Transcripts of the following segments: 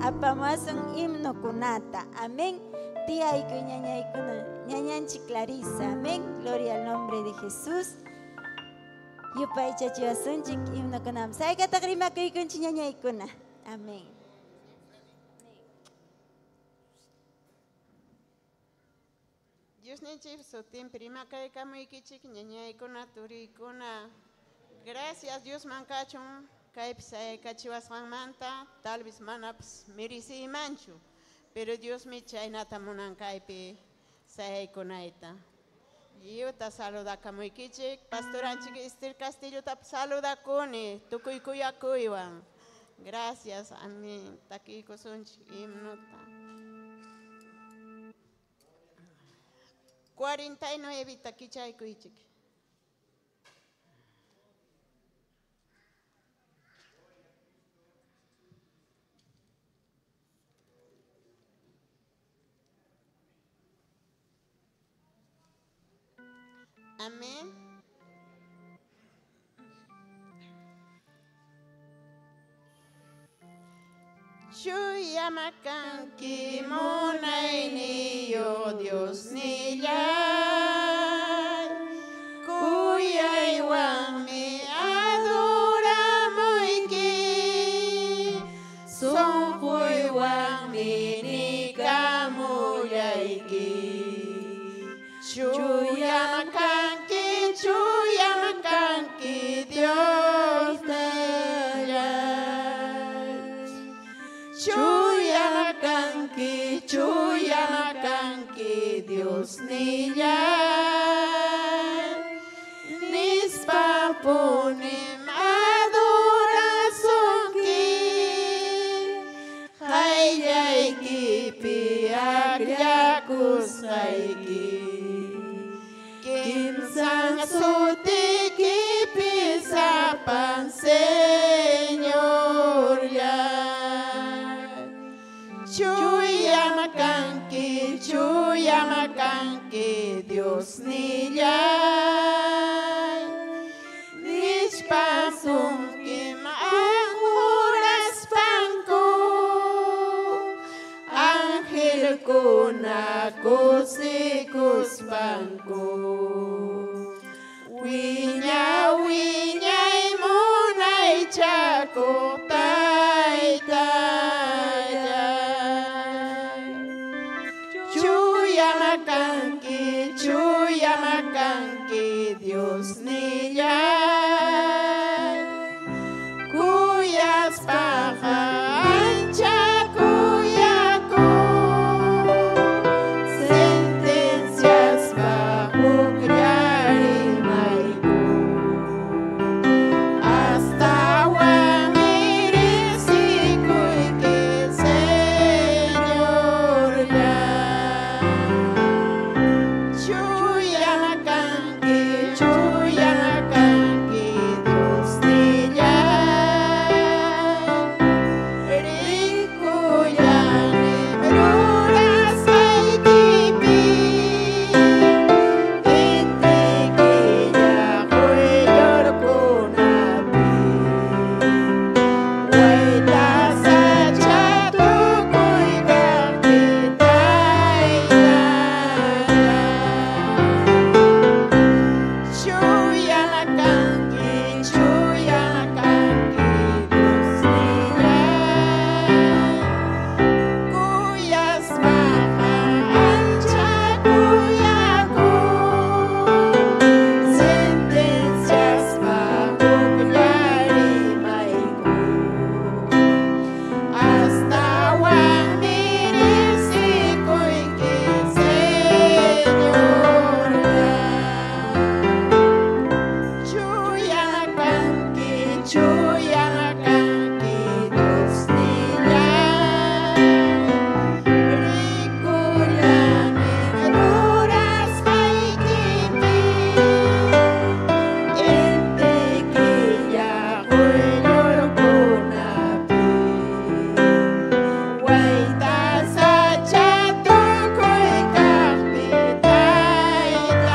Apamuwasun himnokunata. Amén. Tiyayku ñañaykuna, ñañanchik Clarisa. Amén. Gloria al nombre de Jesús. Yupaychachiwasunchik himnokunam. Saykataq rimakuykunchik ñañaykuna. Amén. Diosninchik sutinpi rimakaykamuykichik ñañaykuna turiykuna. Gracias Diosman kachun kaypi sayaykachiwasqanmanta, tal vez manapas mereciymanchu, pero Diosmi chaynata munan kaypi sayaykunayta. Lliwta saludakamuykichik, pastoranchik Esther Castillotapas saludakuni tukuy kuyakuywan. Gracias, amén. Takiykusunchik himnota. 49 takichaykuychik. Amén. Chuyamakanki munayniyo Diosnillay, kuyaywanmi adoramuyki, sunquywanmi nikamullayki. Chuyamakanki, chuyamakanki Diosnillay. Chuyamakanki, chuyamakanki Diosnillay. Nispa punim adorasunki, qayllaykipi akllakusqayki. Kimsan sutikipi sapan Señorllay. Chuyamakanki, chuyamakanki Diosnillay. Nispa sunkim anjuraspanku, angelkuna kusikuspanku. Wiña wiñay munaychakuq Taytallay. Chuyamakanki, chuyamakanki Diosnillay. Kuyaspaqa ancha kuyaku, sentenciaspa hukllarimayku. Astawan riqsikuyki Señorllay. Chuyamakanki, chuyamakanki Diosnillay. Rikullanim rurasqaykipi, inti killa quyllurkunapi. Wayta sacha tukuy kaqpi Taytallay. Chuyamakanki, chuyamakanki Diosnillay. Kuyaspaqa ancha kuyaku, sentenciaspa hukllarimayku. Astawanmi riqsikuyki Señorllay. Chuyamakanki, chuyamakanki Diosnillay. Rikullanim rurasqaykipi, inti killa quyllurkunapi. Wayta sacha tukuy kaqpi Taytallay.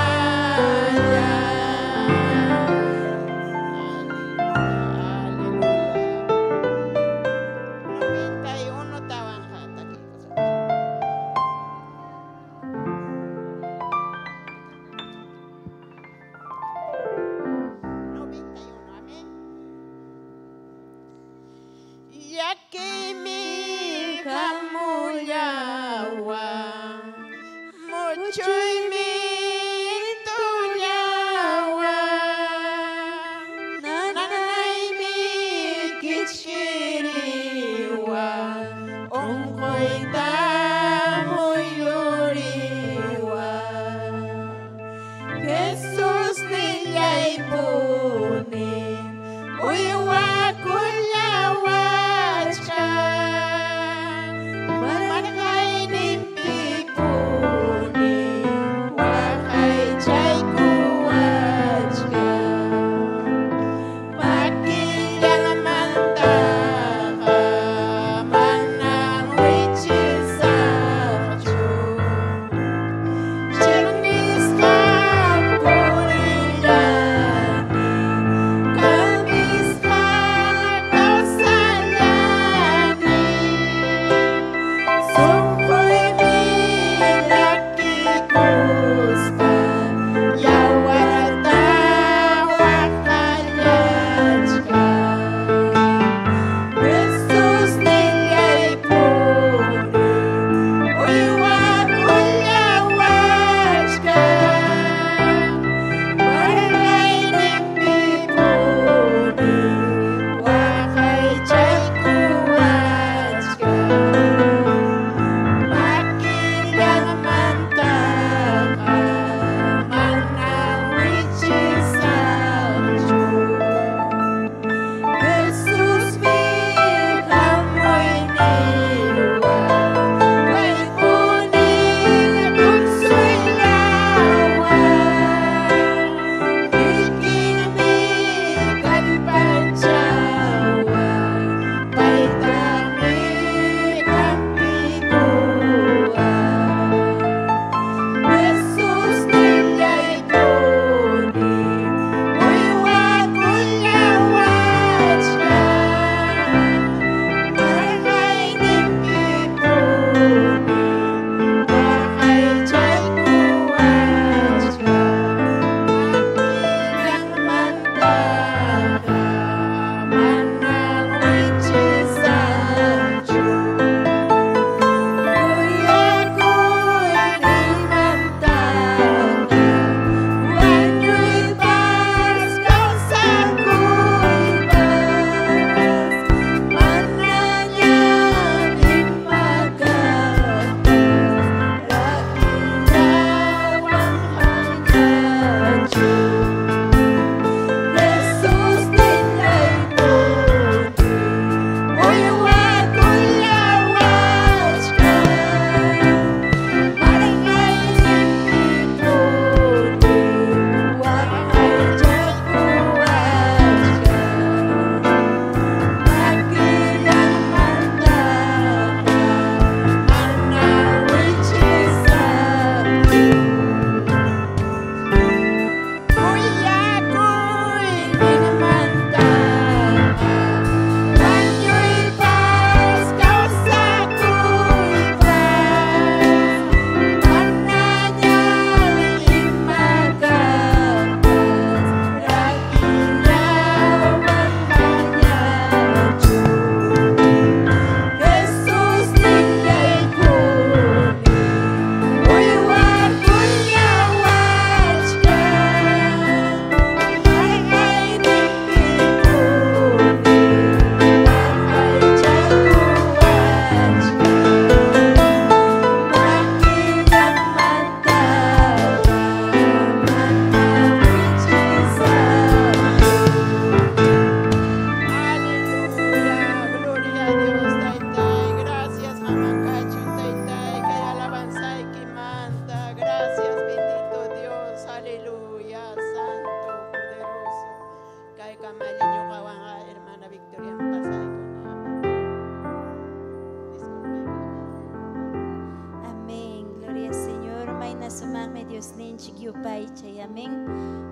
Diosninchik yupaychay, amén.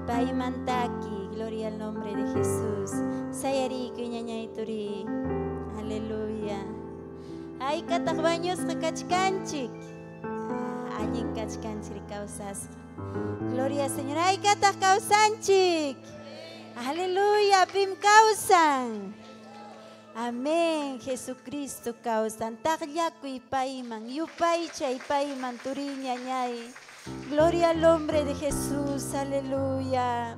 Payman taki, gloria al nombre de Jesús. Sayariykuy ñañay turi. Aleluya. Haykataq wañusqa kachkanchik. Ah, allin kachkanchik kawsasqa. Gloria al Señor. Haykataq kawsanchik. Aleluya, pim kawsan. Amén, Jesucristo kawsan. Taqllakuy payman, yupaychay payman turi ñañay. Gloria al nombre de Jesús, aleluya.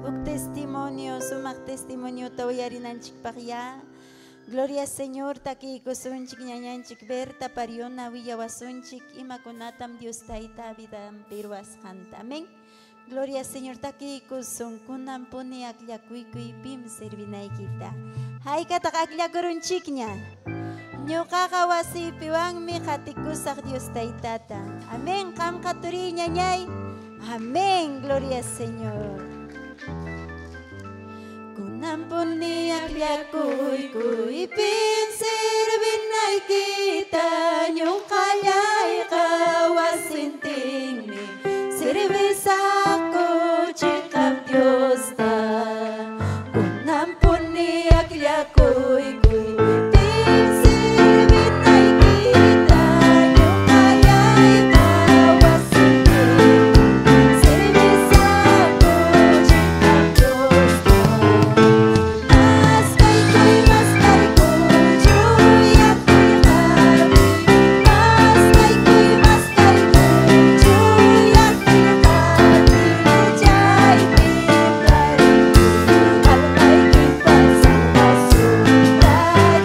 Huk testimonio, sumaq testimonio uyarinanchikpaq ya. Gloria al Señor, takiykusunchik ñañanchik Berta Pariona willawasunchik imakunatam Dios tayta vidanpi ruwasqanta. Amén. Gloria al Señor, takiykusun kunan puni akllakuykuy pim servinaykita. Haykataq akllakurunchikña. Ñuqaqa wasiypiwanmi qatikusaq Dios taytata. Amén. Qamqa turiy ñañay. Amén. Gloria al Señor. Kunan puni akllakuykuy pim servinaykita. Ñuqallayqa wasintinmi servisaqku chiqap Diosta. Kunan puni akllakuykuy pim servinaykita. Ñuqallayqa wasintinmi servisaqku chiqap Diosta. Maskaykuy, maskaykuy, chuya qillqapi. Maskaykuy, maskaykuy, chuya qillqapi. Chaypi tariykuy almaykipa salvacionta.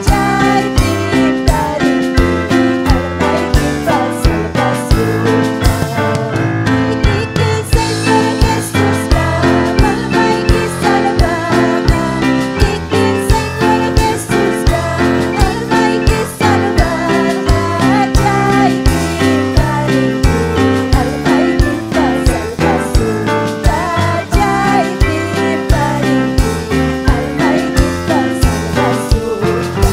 Chaypi tariykuy almaykipa salvacionta. Kikin Señor Jesusqa almayki salvaqa. Kikin Señor Jesusqa almayki salvaqa. Chaypi tariykuy almaykipa salvacionta. Chaypi tariykuy almaykipa salvacionta.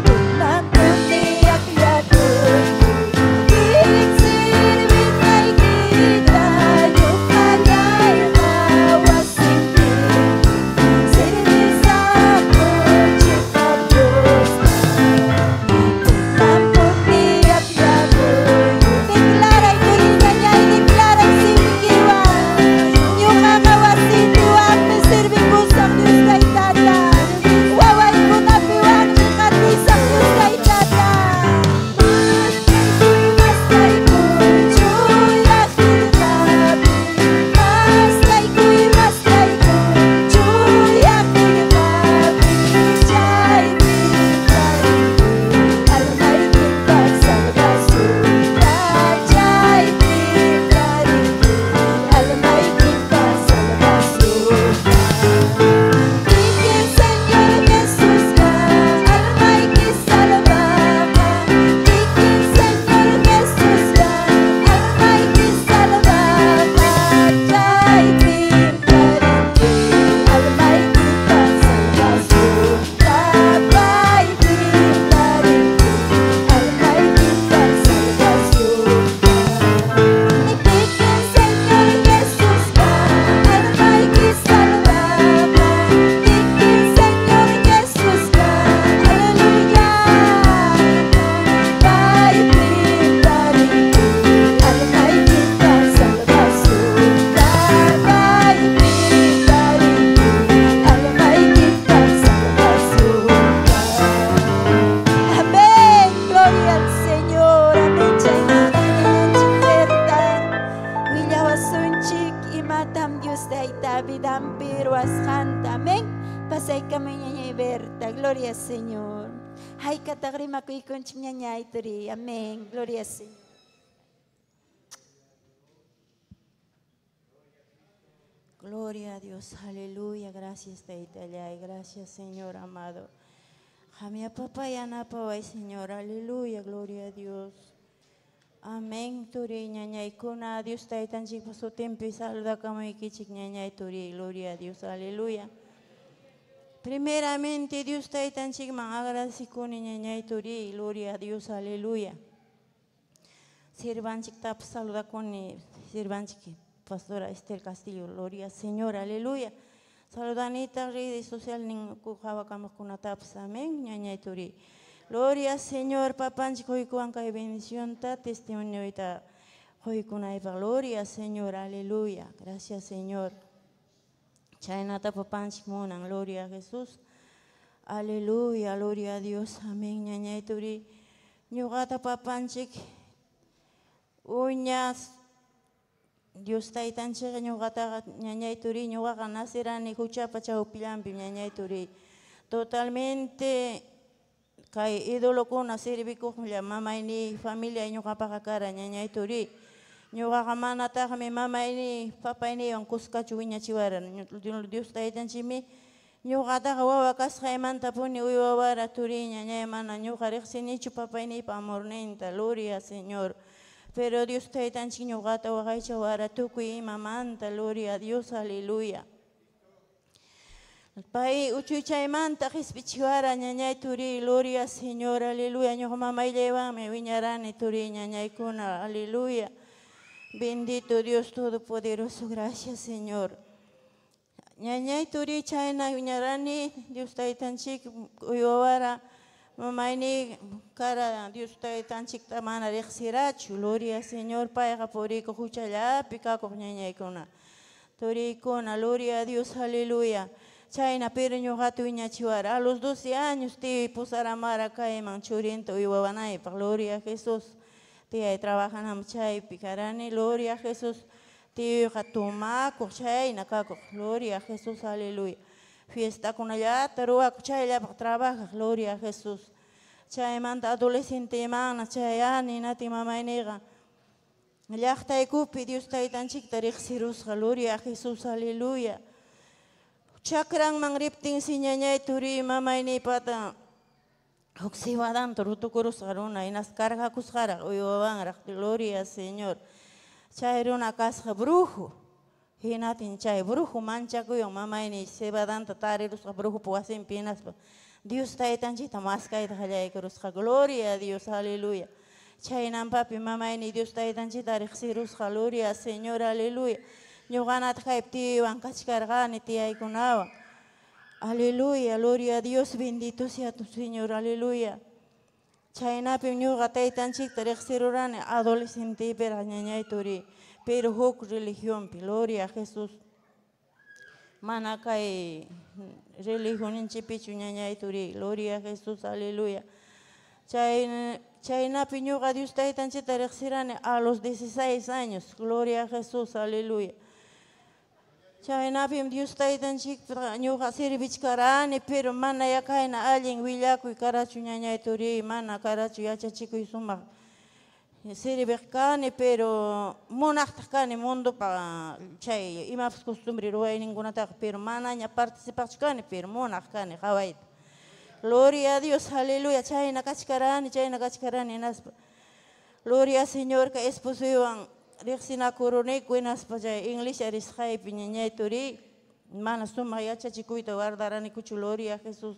Kunan puni akllakuykuy pim servinaykita. Ñuqallayqa wasintinmi servisaqku chiqap Diosta. Kunan puni akllakuykuy. Declaray turi ñañay, declaray simiykiwan. Ñuqaqa wasiypiwanmi servikusaq Dios taytata. Wawaykunapiwanmi qatisaq Dios taytata. Maskaykuy, maskaykuy, chuya qillqapi. Maskaykuy, maskaykuy, chuya qillqapi. Chaypi tariykuy almaykipa salvacionta. Chaypi tariykuy almaykipa salvacionta. Kikin Señor Jesusqa almayki salvaqa. Kikin Señor Jesusqa almayki salvaqa. Chaypi tariykuy almaykipa salvacionta. Paypi tariykuy almaykipa salvacionta. Kikin Señor Jesusqa almayki salvaqa. Kikin Señor Jesusqa, aleluya. Paypi tariykuy almaykipa salvacionta. Paypi tariykuy almaykipa salvacionta. Amén, gloria al Señor. Amén. Chaynaqa ñañanchik Berta willawasunchik imatam Dios tayta vidanpi ruwasqanta. Amén. Pasaykamuy ñañay Berta, gloria al Señor. Haykataq rimakuykunchik ñañay turi. Amén, gloria al Señor. Gloria a Dios, aleluya, gracias Taytallay, gracias Señor amado. Jamia papá yanapaway Señor, aleluya, gloria a Dios. Amén, turi ñañaykuna, Dios taytanchikpa sutinpi saludakamuykichik ñañay turi, gloria a Dios, aleluya. Primeramente Dios taytanchikman agradecikuni ñañay turi, gloria a Dios, aleluya. Sirvanchiktapas saludakuni, sirvanchik pastora Estel Castillo, gloria Señor, aleluya. Saludanita redes social nin qhawakamuqkunatapas, amén, ñañay turi. Gloria Señor, papanchik quykuwan kay bendicionta, testimonioyta quykunaypaq. Gloria Señor, aleluya. Gracias Señor. Chaynata papanchik munan, gloria a Jesús. Aleluya, gloria a Dios, amén, ñañay turi. Ñuqata papanchik uñas Dios taytanchikqa ñuqataqa ñañay turi, ñuqaqa nacirani huchapa chawpillanpi, ñañay turi. Totalmente kay idolokuna servikuqlla mamayni familia ñuqapaqa kara, ñañay turi. Ñuqaqa manataqmi mamayni papayniwan kuskachu wiñachiwara. Dios taytanchikmi ñuqataqa wawa kasqaymantapuni uywawara turi, ñañay, mana ñuqa riqsinichu papayniypa amorninta, gloria Señor. Pero Dios taytanchik ñuqata waqaychawara tukuy imamanta, gloria a Dios, aleluya. Pay uchuychaymanta qispichiwara, ñañay turi, gloria Señor, aleluya. Ñuqa mamayllawanmi wiñarani turi, ñañaykuna, aleluya. Bendito Dios Todopoderoso, gracias Señor. Ñañay turi chayna wiñarani, Dios taytanchik uywawara, mamayni kara Dios taytanchikta mana riqsirachu, gloria Señor, payqa purikuq huchallapi kakuq, ñañaykuna. Turikuna, gloria a Dios, aleluya. Chayna pero ñuqata wiñachiwara. A los 12 años tiyay pusaramara kayman churinta uywawanaypaq, gloria a Jesús. Tiyay trabajanam chaypi karani, gloria a Jesús. Tiyuyqa tumakuq, chayna kakuq, gloria a Jesús, aleluya. Fiestakunallata ruwakuq, chayllapaq trabajaq, gloria a Jesús. Chaymanta adolescente imana chayani nati mamayniqa llaqtaykupi Dios taytanchikta riqsirusqa, gloria a Jesús, aleluya. Chakranman riptinsi, ñañay turi, mamaynipata huk cebadanta rutukurusqa runa, hinaspa cargakusqaraq uywawanraq, gloria Señor. Chay runa kasqa brujo. Hinatin chay brujo manchakuywan mamayni cebadanta tarirusqa brujopa wasinpi, hinaspa Dios taytanchikta maskayta qallaykurusqa, gloria a Dios, aleluya. Chaynanpapi mamayni Dios taytanchikta riqsirusqa, gloria Señor, aleluya. Ñuqanataq kaypi tiyuywan kachkarqani, tiyaykunawan. Aleluya, gloria a Dios, bendito sea tu Señor, aleluya. Chaynapim ñuqa taytanchikta riqsirurani adolescentepiraq, ñañay turi, pero huk religionpi, gloria a Jesús. Mana kay religionninchikpichu, ñañay turi, gloria a Jesús, aleluya. Chaynapi ñuqa Dios taytanchikta riqsirani a los 16 años, gloria a Jesús, aleluya. Chaynapim Dios taytanchikta ñuqa servichkarani, pero mana kayna allin willakuy karachu, ñañay turi, mana karachu yachachikuy sumaq. Serviq kani, pero munaqtaq kani mundopa chay imapas costumbre ruwayninkunataqa, pero manaña participaqchu kani, pero munaq kani qhawayta. Gloria a Dios, aleluya. Chayna kachkarani, chayna kachkarani, hinaspa gloria Señor ka esposoywan riqsinakuruniku, hinaspa chay iglesia risqaypi, ñañay turi, mana sumaq yachachikuyta guardaranikuchu, gloria a Jesús.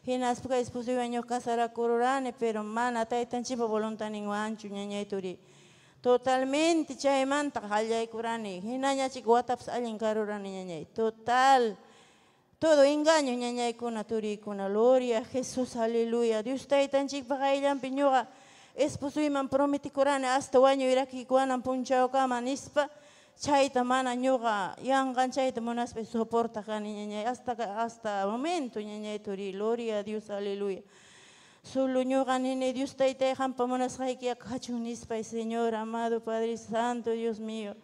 Hinaspa kay esposoywan ñuqa casarakururani, pero mana taytanchikpa voluntadninwanchu, ñañay turi. Totalmente chaymanta qallaykurani, hinañachik watapas allin karurani, ñañay. Total, todo engaño, ñañaykuna, turikuna, gloria a Jesús, aleluya. Dios taytanchikpa qayllanpi ñuqa esposoyman prometikurani hasta wañuy rakikuanan punchawkama nispa, chayta mana ñuqa yanqanchayta munaspa soportaq kani, ñañay, hasta momento, ñañay turi, gloria a Dios, aleluya. Solo ñuqa nini, Dios taytay, qampa munasqayki kachun nispa, Señor amado, Padre Santo, Dios mío.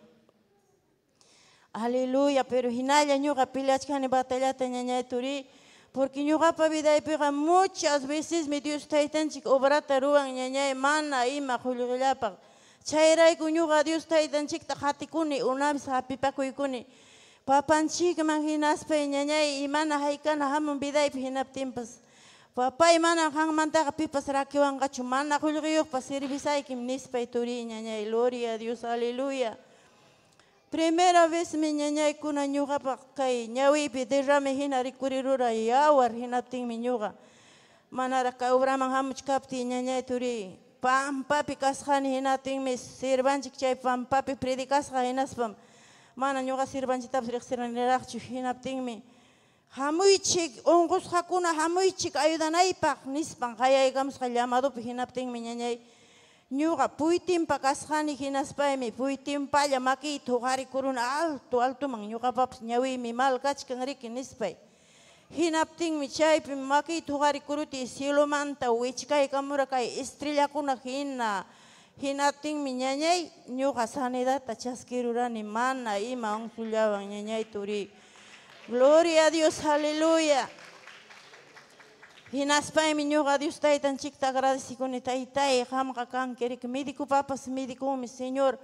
Aleluya, pero hinalla ñuqa peleachkani batallata, ñañay turi, porque ñuqapa vidaypiqa muchas veces mi Dios taytanchik obrata ruwan, ñañay, mana ima qullqillapaq. Chayrayku ñuqa Dios taytanchikta qatikuni, una vez hapipakuykuni. Papanchikman hinaspa, ñañay, imana haykana hamun vidaypi hinaptinpas. Papay, mana qanmantaqa pipas rakiwanqachu, mana qullqiyuqpas servisaykim nispay, turi, ñañay, gloria a Dios, aleluya. Primera vez mi ñañaykuna ñuqapaq kay ñawiypi derrame hina rikurirura yawar, hinaptinmi ñuqa manaraq kay obraman hamuchkaptiy, ñañay turi, Pampapi kasqani hinaptinmi sirvanchik chay pampapi predicasqa hinaspam mana ñuqa sirvanchiktapas riqsiraniraqchu hinaptinmi hamuychik unqusqakuna hamuychik ayudanaypaq nispan qayaykamusqa llamadopi hinaptinmi ñañay ñuqa puytinpa kasqani hinaspaymi puytinpalla makiyta huqarikuruni alto altoman ñuqapapas ñawiymi mal kachkan riki nispay hinaptinmi chaypi makiyta huqarikurutiy cielomanta wichkaykamura kay estrellakuna hina hinaptinmi ñañay ñuqa sanidadta chaskirurani mana ima unsullawan ñañay turiy. Gloria a Dios, aleluya. Hinaspaymi ñuqa Dios taytanchikta agradecikuni taytay qamqa kanki riki médicopapas médicomi Señor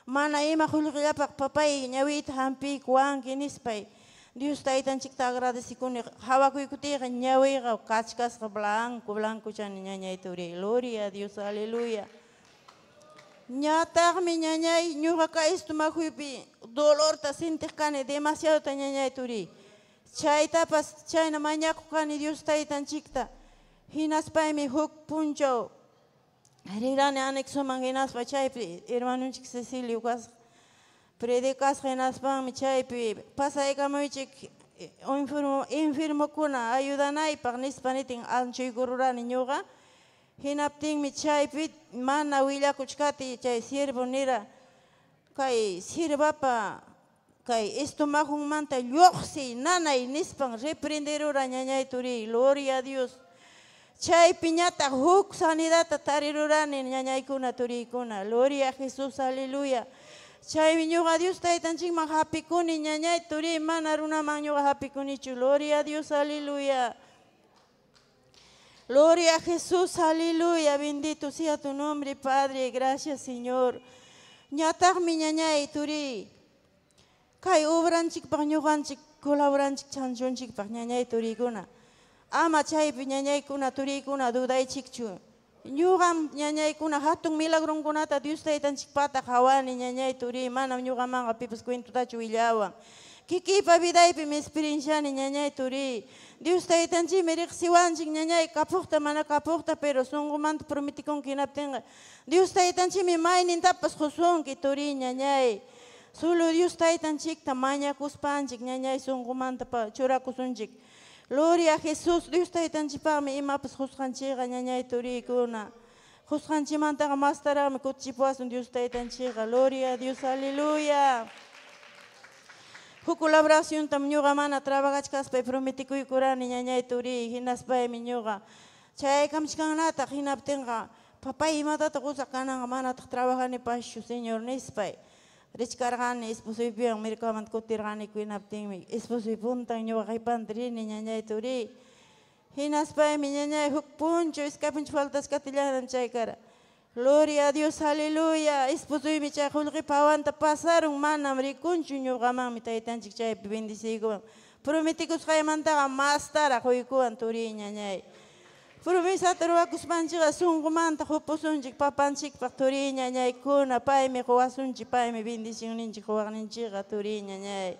mana ima qullqillapaq papay ñawiyta hampiykuwanki nispay Dios taytanchikta agradecikuni hawakuykutiyqa ñawiyqa kachkasqa blanco blancochani ñañay turiy. Gloria a Dios, aleluya. Ñataqmi ñañay ñuqa kay estomajuypi dolorta sintiq kani demasiadota ñañay turiy. Chaytapas chayna mañakuq kani Dios taytanchikta hinaspaymi huk punchaw rirani anexoman hinaspa chaypi hermanunchik Cecilio kasqa predicasqa hinaspanmi chaypi pasaykamuychik enfermokuna ayudanaypaq nispa nitin anchuykururani ñuqa hinaptinmi chaypi mana willakuchkati chay siervo nira kay siervapa kay estomajunmanta lluqsiy nanay nispan reprenderura ñañay turiy. Gloria a Dios. Chaypiñataq huk sanidadta tarirurani ñañaykuna turiykuna. Gloria a Jesús, aleluya. Chaymi ñuqa Dios taytanchikman hapikuni ñañay turiy mana runaman ñuqa hapikunichu. Gloria a Dios, aleluya. Gloria a Jesús, aleluya. Bendito sea tu nombre, Padre. Gracias, Señor. Ñataqmi ñañay turiy. Kay obranchikpaq ñuqanchik colaboranchik chanchunchikpaq ñañay turiykuna. Ama chaypi ñañaykuna turiykuna dudaychikchu. Ñuqam ñañaykuna hatun milagronkunata Dios taytanchikpata qhawani ñañay turiy manam ñuqamanqa pipas cuentotachu willawan. Kikiypa vidaypim experienciani ñañay turiy. Dios taytanchikmi riqsiwanchik ñañay kapuqta mana kapuqta pero sunqumanta prometikunki hinaptinqa Dios taytanchikmi maynintapas qusunki turiy ñañay. Solo Dios taytanchikta mañakuspanchik ñañay sunqumanta churakusunchik. Gloria a Jesús, Dios taytanchikpaqmi imapas qusqanchikqa ñañay turiykuna. Qusqanchikmantaqa mastaraqmi kutichipuwasun Dios taytanchikqa. Gloria a Dios, aleluya. Huk colaboraciontam ñuqa mana trabajachkaspay prometikuykurani ñañay turiy hinaspaymi ñuqa chaykamchkanataq hinaptinqa papay imatataq qusaq kananqa manataq trabajanipaschu Señor nispay. Richkarqani esposoypiwan mercadomanta kutirqani hinaptinmi esposoy puntan ñuqa qhipanta rini ñañay turiy. Hinaspaymi ñañay huk punchu iskay punchu faltachkatillanam chay kara. Gloria a Dios, aleluya. Esposoymi chay qullqi pawanta pasarun manam rikunchu ñuqamanmi taytanchik chaypi bendiciykuwan. Prometikusqaymantaqa mastaraq quykuwan turiy ñañay. Promesata ruwakuspanchikqa sunqumanta qupusunchik papanchikpaq turiy ñañaykuna paymi quwasunchik paymi bendicionninchik quwaqninchikqa turiy ñañay.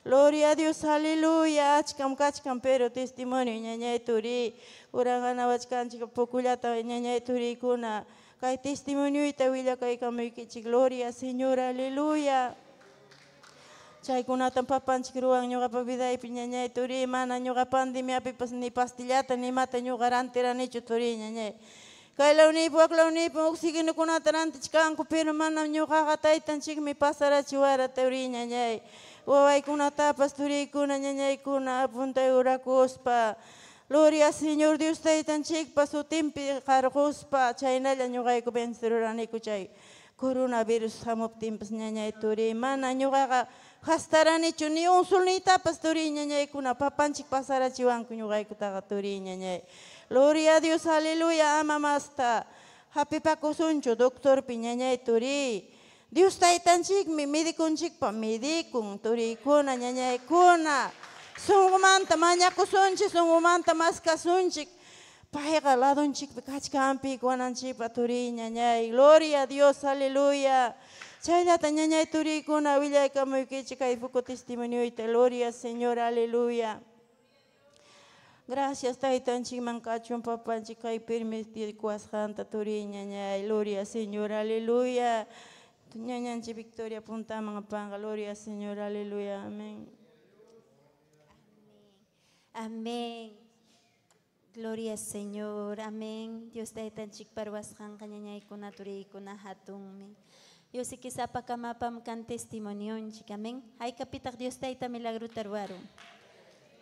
Gloria a Dios, aleluya. Achkam kachkan pero testimonio ñañay turiy. Uranqanawachkanchik pokullata ñañay turiykuna. Kay testimonioyta willakaykamuykichik. Gloria, Señor, aleluya. Chaykunatam papanchik ruwan ñuqapa vidaypi ñañay turiy mana ñuqa pandemiapipas ni pastillata ni imata ñuqa rantiranichu turiy ñañay. Kay lawniypi wak lawniypi oxígenokunata rantichkanku pero manam ñuqaqa taytanchikmi pasarachiwara turiy ñañay. Wawaykunatapas turiykuna ñañaykuna apuntay urakuspa. Gloria Señor Dios taytanchikpa sutinpi qarquspa chaynalla ñuqayku venceruraniku chay coronavirus hamuptinpas ñañay turiy mana ñuqaqa hastaranichu ni unsulniytapas turiy ñañaykuna papanchik pasarachiwanku ñuqaykutaqa turiy ñañay. Gloria a Dios, aleluya, ama masta hapipakusunchu doctorpi ñañay turiy. Dios taytanchikmi medikunchikpa medikun turiykuna ñañaykuna. Sunqumanta mañakusunchik, sunqumanta maskasunchik. Payqa ladunchikpi kachkanpi kuwananchikpa turiy ñañay. Gloria a Dios, aleluya. Chayllata ñañay turiykuna willaykamuykichik kay poco testimonioyta. Gloria Señor, aleluya. Gracias taytanchikman kachun papanchik kay permitikuwasqanta turiy ñañay. Gloria Señor, aleluya. Ñañanchik Victoria puntaman apanqa. Gloria Señor, aleluya. Amén. Amén. Gloria Señor. Amén. Dios taytanchik parwasqanqa ñañaykuna turiykuna hatunmi. Dios sapakamapam kan testimonionchik. Amén. Haykapitaq Dios tayta milagruta ruwarun.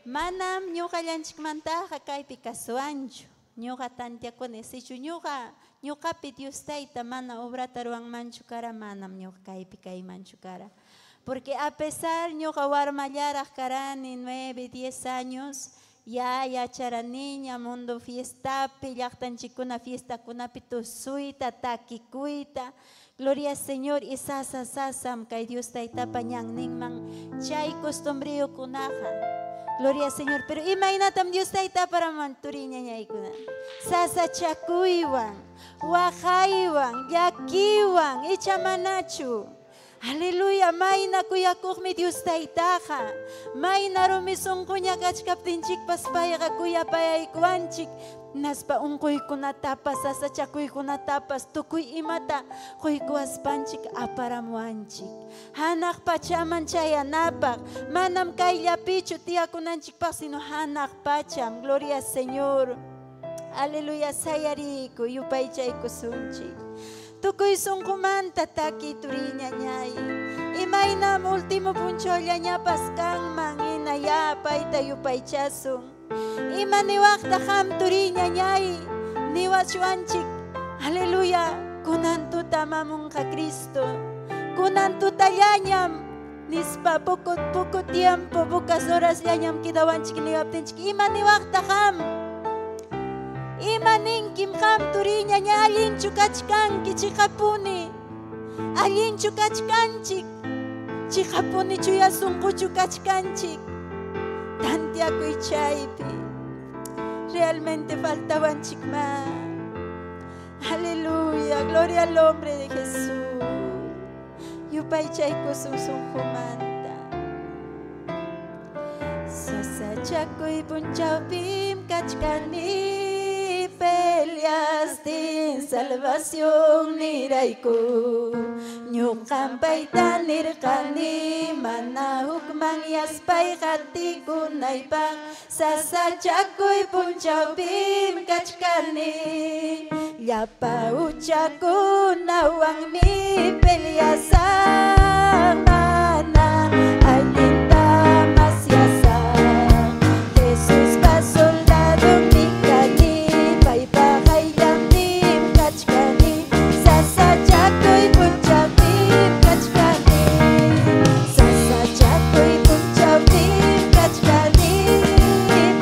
Manam ñuqallanchikmantaqa kaypi kasuwanchu. Ñuqa tantiakuni sichu ñuqapi Dios tayta mana obrata ruwanmanchu kara, manam ñuqa kaypi kaymanchu kara. Porque a pesar ñuqa warmallaraq karani 9, 10 años, ya yacharaniña mundo fiestapi, llaqtanchikkuna fiestakunapi tusuyta, takikuyta. Gloria al Señor y sasa sasam kay Dios taytapa ñanninman chay costumbriyukunaqa. Gloria al Señor. Pero imaynatam Dios tayta para manturi ñañaykuna. Sasachakuywan, waqaywan, llakiwan, icha manachu. Aleluya, mayna kuyakuqmi Dios taytaqa. Mayna rumi sunquña kachkaptinchikpas payqa kuyapayaykuwanchik. Naspa unquykunatapas, sasachakuykunatapas, tukuy imata quykuwaspanchik aparamuwanchik. Hanaq pachaman chayanapaq, manam kayllapichu tiyakunanchikpaq, sino hanaq pacham. Gloria al Señor. Aleluya, sayariku, yupaychaykusunchik. Tukuy sunqumanta taki turi ñañay. Imaynam último punchawllañapas kanman, hinaya payta yupaychasun. Ima niwaqta qam turi ñañay, niwachuanchik. Aleluya, kunan tuta mamunqa Cristo. Kunan tutallañam nispa poco poco tiempo, pocas horas llañam kidawanchik niwaptinchik. Ima niwaqta qam? Ima ninkim qam turi ñañay, allinchu kachkanki chiqapuni. Allinchu kachkanchik. Chiqapuni chuya sunquchu kachkanchik. Tantiakuy chaypi. Realmente faltawanchik ma. Aleluya, gloria al nombre de Jesús. Yupaychaykusun sunqumanta. Sasachakuy punchawpim kachkani. Peleastin salvación nirayku. Ñuqam payta nirqani mana hukman yaspay qatikunaypaq. Sasachakuy punchawpim kachkani. Llapa huchakunawanmi peleasaq mana allinta masyasaq. Jesuspa soldadonmi kani, paypa qayllanpim kachkani. Sasachakuy punchawpim kachkani. Sasachakuy punchawpim kachkani.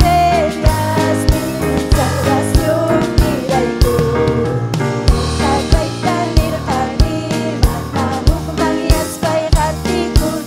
Peleastin salvación nirayku. Ñuqa payta nirqani mana hukman yaspay qatikunaypaq.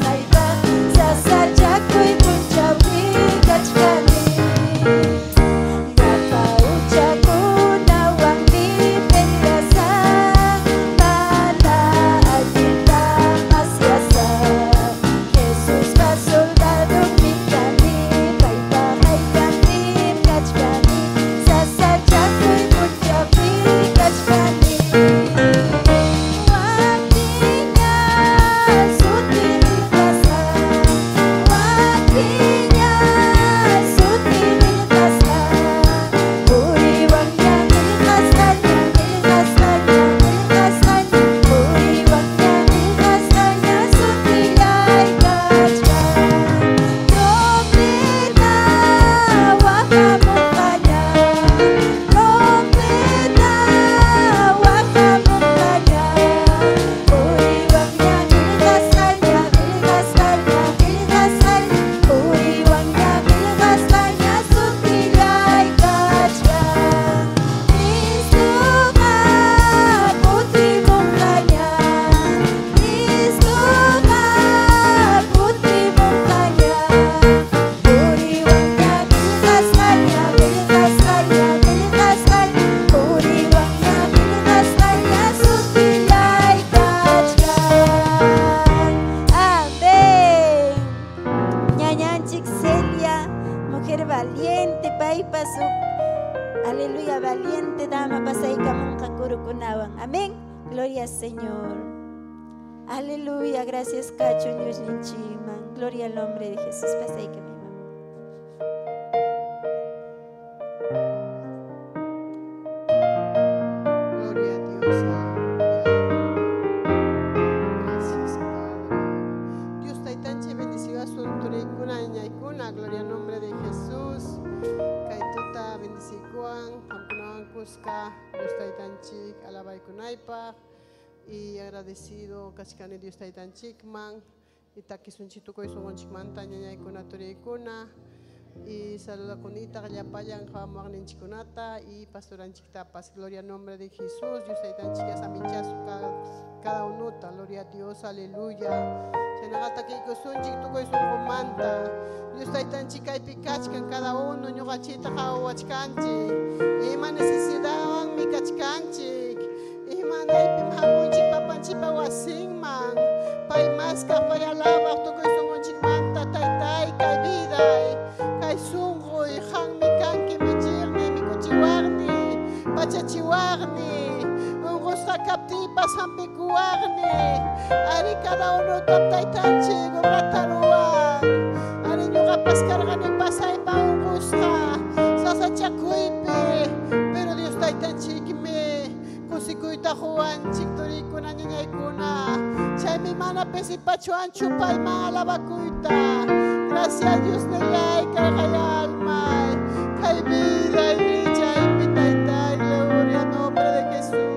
Aleluya, valiente dama pasaykamunqa kurukunawan. Amén. Gloria al Señor. Aleluya, gracias kachun Diosninchikman. Gloria al nombre de Jesús. Pasaykami, mamá. Gloria a Dios, aleluya. Gracias, Padre. Dios taytanchik bendecigasun turiykuna ñañaykuna. Gloria al nombre de Jesús. Kay tuta bendecikuwan, qamkunawan kuska. Dios taytanchik alabaykunaypaq. Y agradecido kachkani Dios taytanchikman. Y takisunchik tukuy sunqunchikmanta ñañaykuna turiykuna. Y saludakunitaq llapallan qhawamuqninchikkunata y pastoranchiktapas. Gloria al nombre de Jesús. Dios taytanchik yasaminchasu cada unuta. Gloria a Dios, aleluya. Chaynaqa takiykusunchik tukuy sunqumanta. Dios taytanchik kaypi kachkan cada uno ñuqanchikta qhawawachkanchik. Ima necesidadwanmi kachkanchik. Ima naypim hamunchik papanchikpa wasinman. Pay maskaq, pay alabaq tukuy sunqunchikmanta taytay kay viday. Kay sunquy qanmi kanki michiqni, mikuchiwaqni, pachachiwaqni, unqusqa kaptiypas hampikuwaqni. Ari cada uno taytanchik obrata ruwan. Ari ñuqapas karqani pasaypa unqusqa sasachakuypi, pero Dios taytanchikmi kusikuyta quwanchik turiykuna ñañaykuna. Chaymi mana pisipachuanchu payman alabakuyta. Gracias Dios nillay kay almay, kay vida y chaypi taytay, gloria al nombre de Jesús.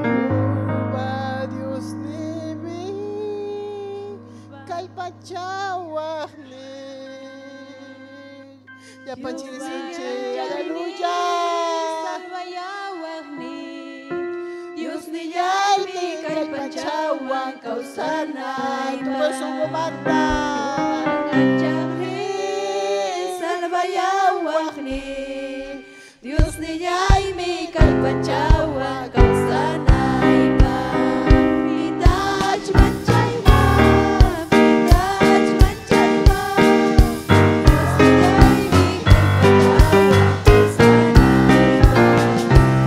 Jehová Dios nimi, kallpachawaqni. Llapanchik aleluya. Dios nillaymi kallpachawan kawsanaypaq. Tukuy sunqumanta. Salvayawaqni. Dios nillaymi kallpachawan kawsanaypaq. Pitach manchayma, pitach manchayma. Dios nillaymi kallpachawan kawsanaypaq.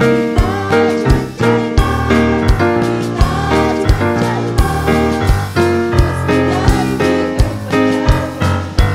Pitach manchayma, pitach manchayma. Dios nillaymi kallpachawan kawsanaypaq.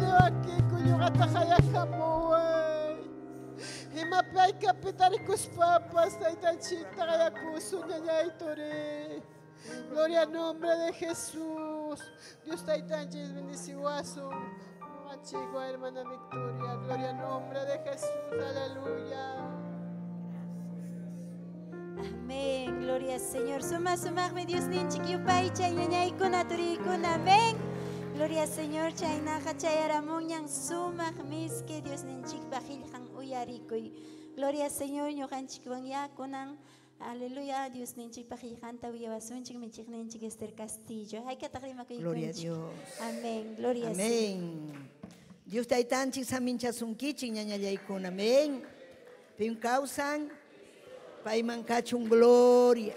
Akikuy ñuqata qayakamuway. Imapi haykapi tarikuspapas Taytanchikta qayakusun ñañay turi. Gloria al nombre de Jesús. Dios Taytanchik bendeciwasun. Chico, hermana Victoria, gloria al nombre de Jesús, aleluya. Amén, gloria al Señor. Suma sumaqmi Dios ninchik yupaychay ñañaykuna turiykuna. Amén. Gloria al Señor, chaynaqa chayaramunñan sumaq miski Dios ninchikpa qillqan uyarikuy. Gloria al Señor, ñuqanchikwan yakunan. Aleluya, Dios ninchikpa qillqanta uyawasunchik michiqninchik Esther Castillo. Haykataq rimakuykunchik. Gloria a Dios. Amén, gloria al Señor. Amén. Dios taytanchik saminchasunkichik ñañallaykuna. Amén. Pim kawsan, payman kachun gloria.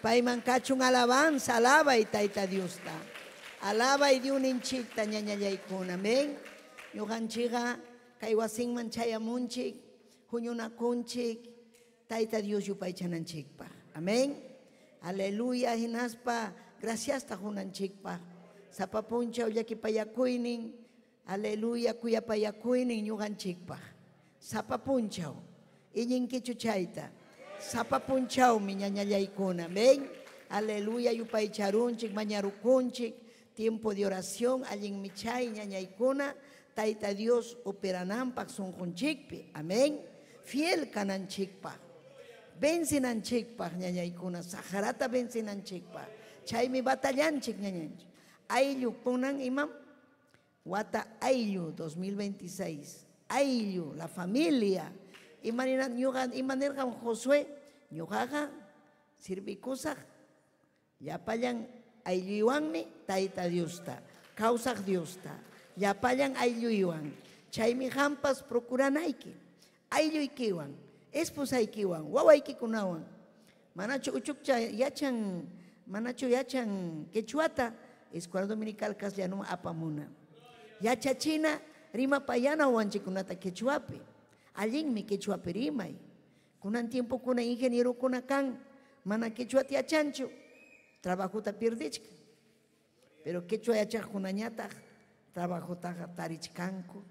Payman kachun alabanza, alabay Tayta Diosta. Alabay Diosninchikta ñañallaykuna. Amén. Ñuqanchikqa kay wasinman chayamunchik, huñunakunchik, Tayta Dios yupaychananchikpaq. Amén. Aleluya, hinaspa graciasta hunanchikpaq. Sapa punchaw llakipayakuynin, aleluya, kuyapayakuynin ñuqanchikpaq. Sapa punchaw, iñinkichu chayta. Sapa punchawmi ñañallaykuna. Amén. Aleluya, yupaycharunchik, mañarukunchik, tiempo de oración, allinmi chay ñañaykuna, Tayta Dios operananpaq sunqunchikpi. Amén. Fiel kananchikpaq. Vencinanchikpaq ñañaykuna, sajarata vencinanchikpaq. Chaymi batallanchik ñañanchik. Ayllu kunan imam wata ayllu 2026. Ayllu, la familia. Imanina ñuqa imanirqam Josué, ñuqaqa sirvikusaq llapallan aylluywanmi Tayta Diosta, kawsaq Diosta, llapallan aylluywan. Chaymi qampas procuranayki, aylluykiwan, esposaykiwan, wawaykikunawan. Manachu uchukcha yachan, manachu yachan quechuata, escuela dominical castellano apamuna. Yachachina rimapayana wawanchikunata quechuapi. Allinmi quechuapi rimay. Kunan tiempo kuna ingeniero kuna kan, mana quechuata yachanchu, trabajota pierdichka. Pero quechua yachaqkunañataq trabajotaqa tarichkanku.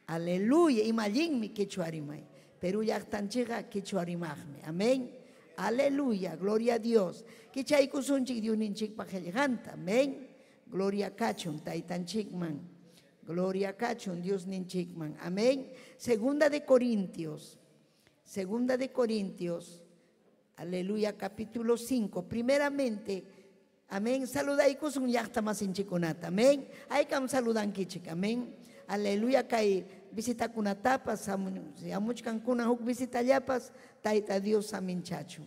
Aleluya, ima allinmi quechua rimay. Perú llaqtanchikqa quechua rimaqmi. Amén. Aleluya, gloria a Dios. Kichaykusunchik Diosninchikpa qillqanta. Amén. Gloria kachun Taytanchikman. Gloria kachun Diosninchikman. Amén. Segunda de Corintios. Segunda de Corintios. Aleluya, capítulo 5. Primeramente, amén. Saludaykusun llaqta masinchikunata. Amén. Haykam saludankichik. Amén. Aleluya, kay visitakunatapas, hamuchkankuna huk visitallapas, Tayta Dios saminchachun.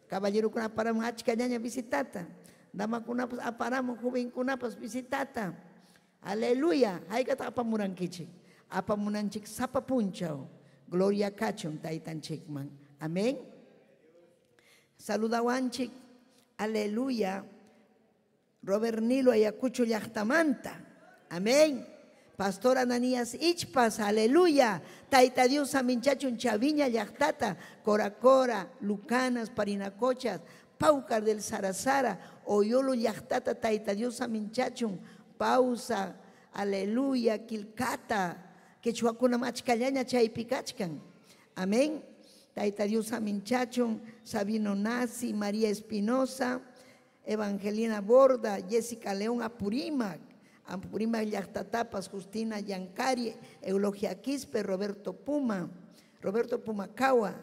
Caballerokuna aparamun achkallaña visitata. Damakunapas aparamun jovenkunapas visitata. Aleluya, haykataq apamurankichik. Apamunanchik sapa punchaw. Gloria kachun Taytanchikman. Amén. Saludawanchik. Aleluya. Robert Nilo Ayacucho llaqtamanta. Amén. Pastor Ananías Ichpas, aleluya. Tayta Dios saminchachun Chaviña llaqtata, Coracora, Lucanas, Parinacochas, Paucar del Sarasara, Oyolo llaqtata, Tayta Dios saminchachun, Pausa, aleluya, Quilcata, quechuakuna machkallaña chaypi kachkan. Amén. Tayta Dios saminchachun, Sabino Nasi, María Espinosa, Evangelina Borda, Jessica León Apurímac, Apurímac llaqtatapas, Justina Yancari, Eulogia Quispe, Roberto Puma, Roberto Pumacahua,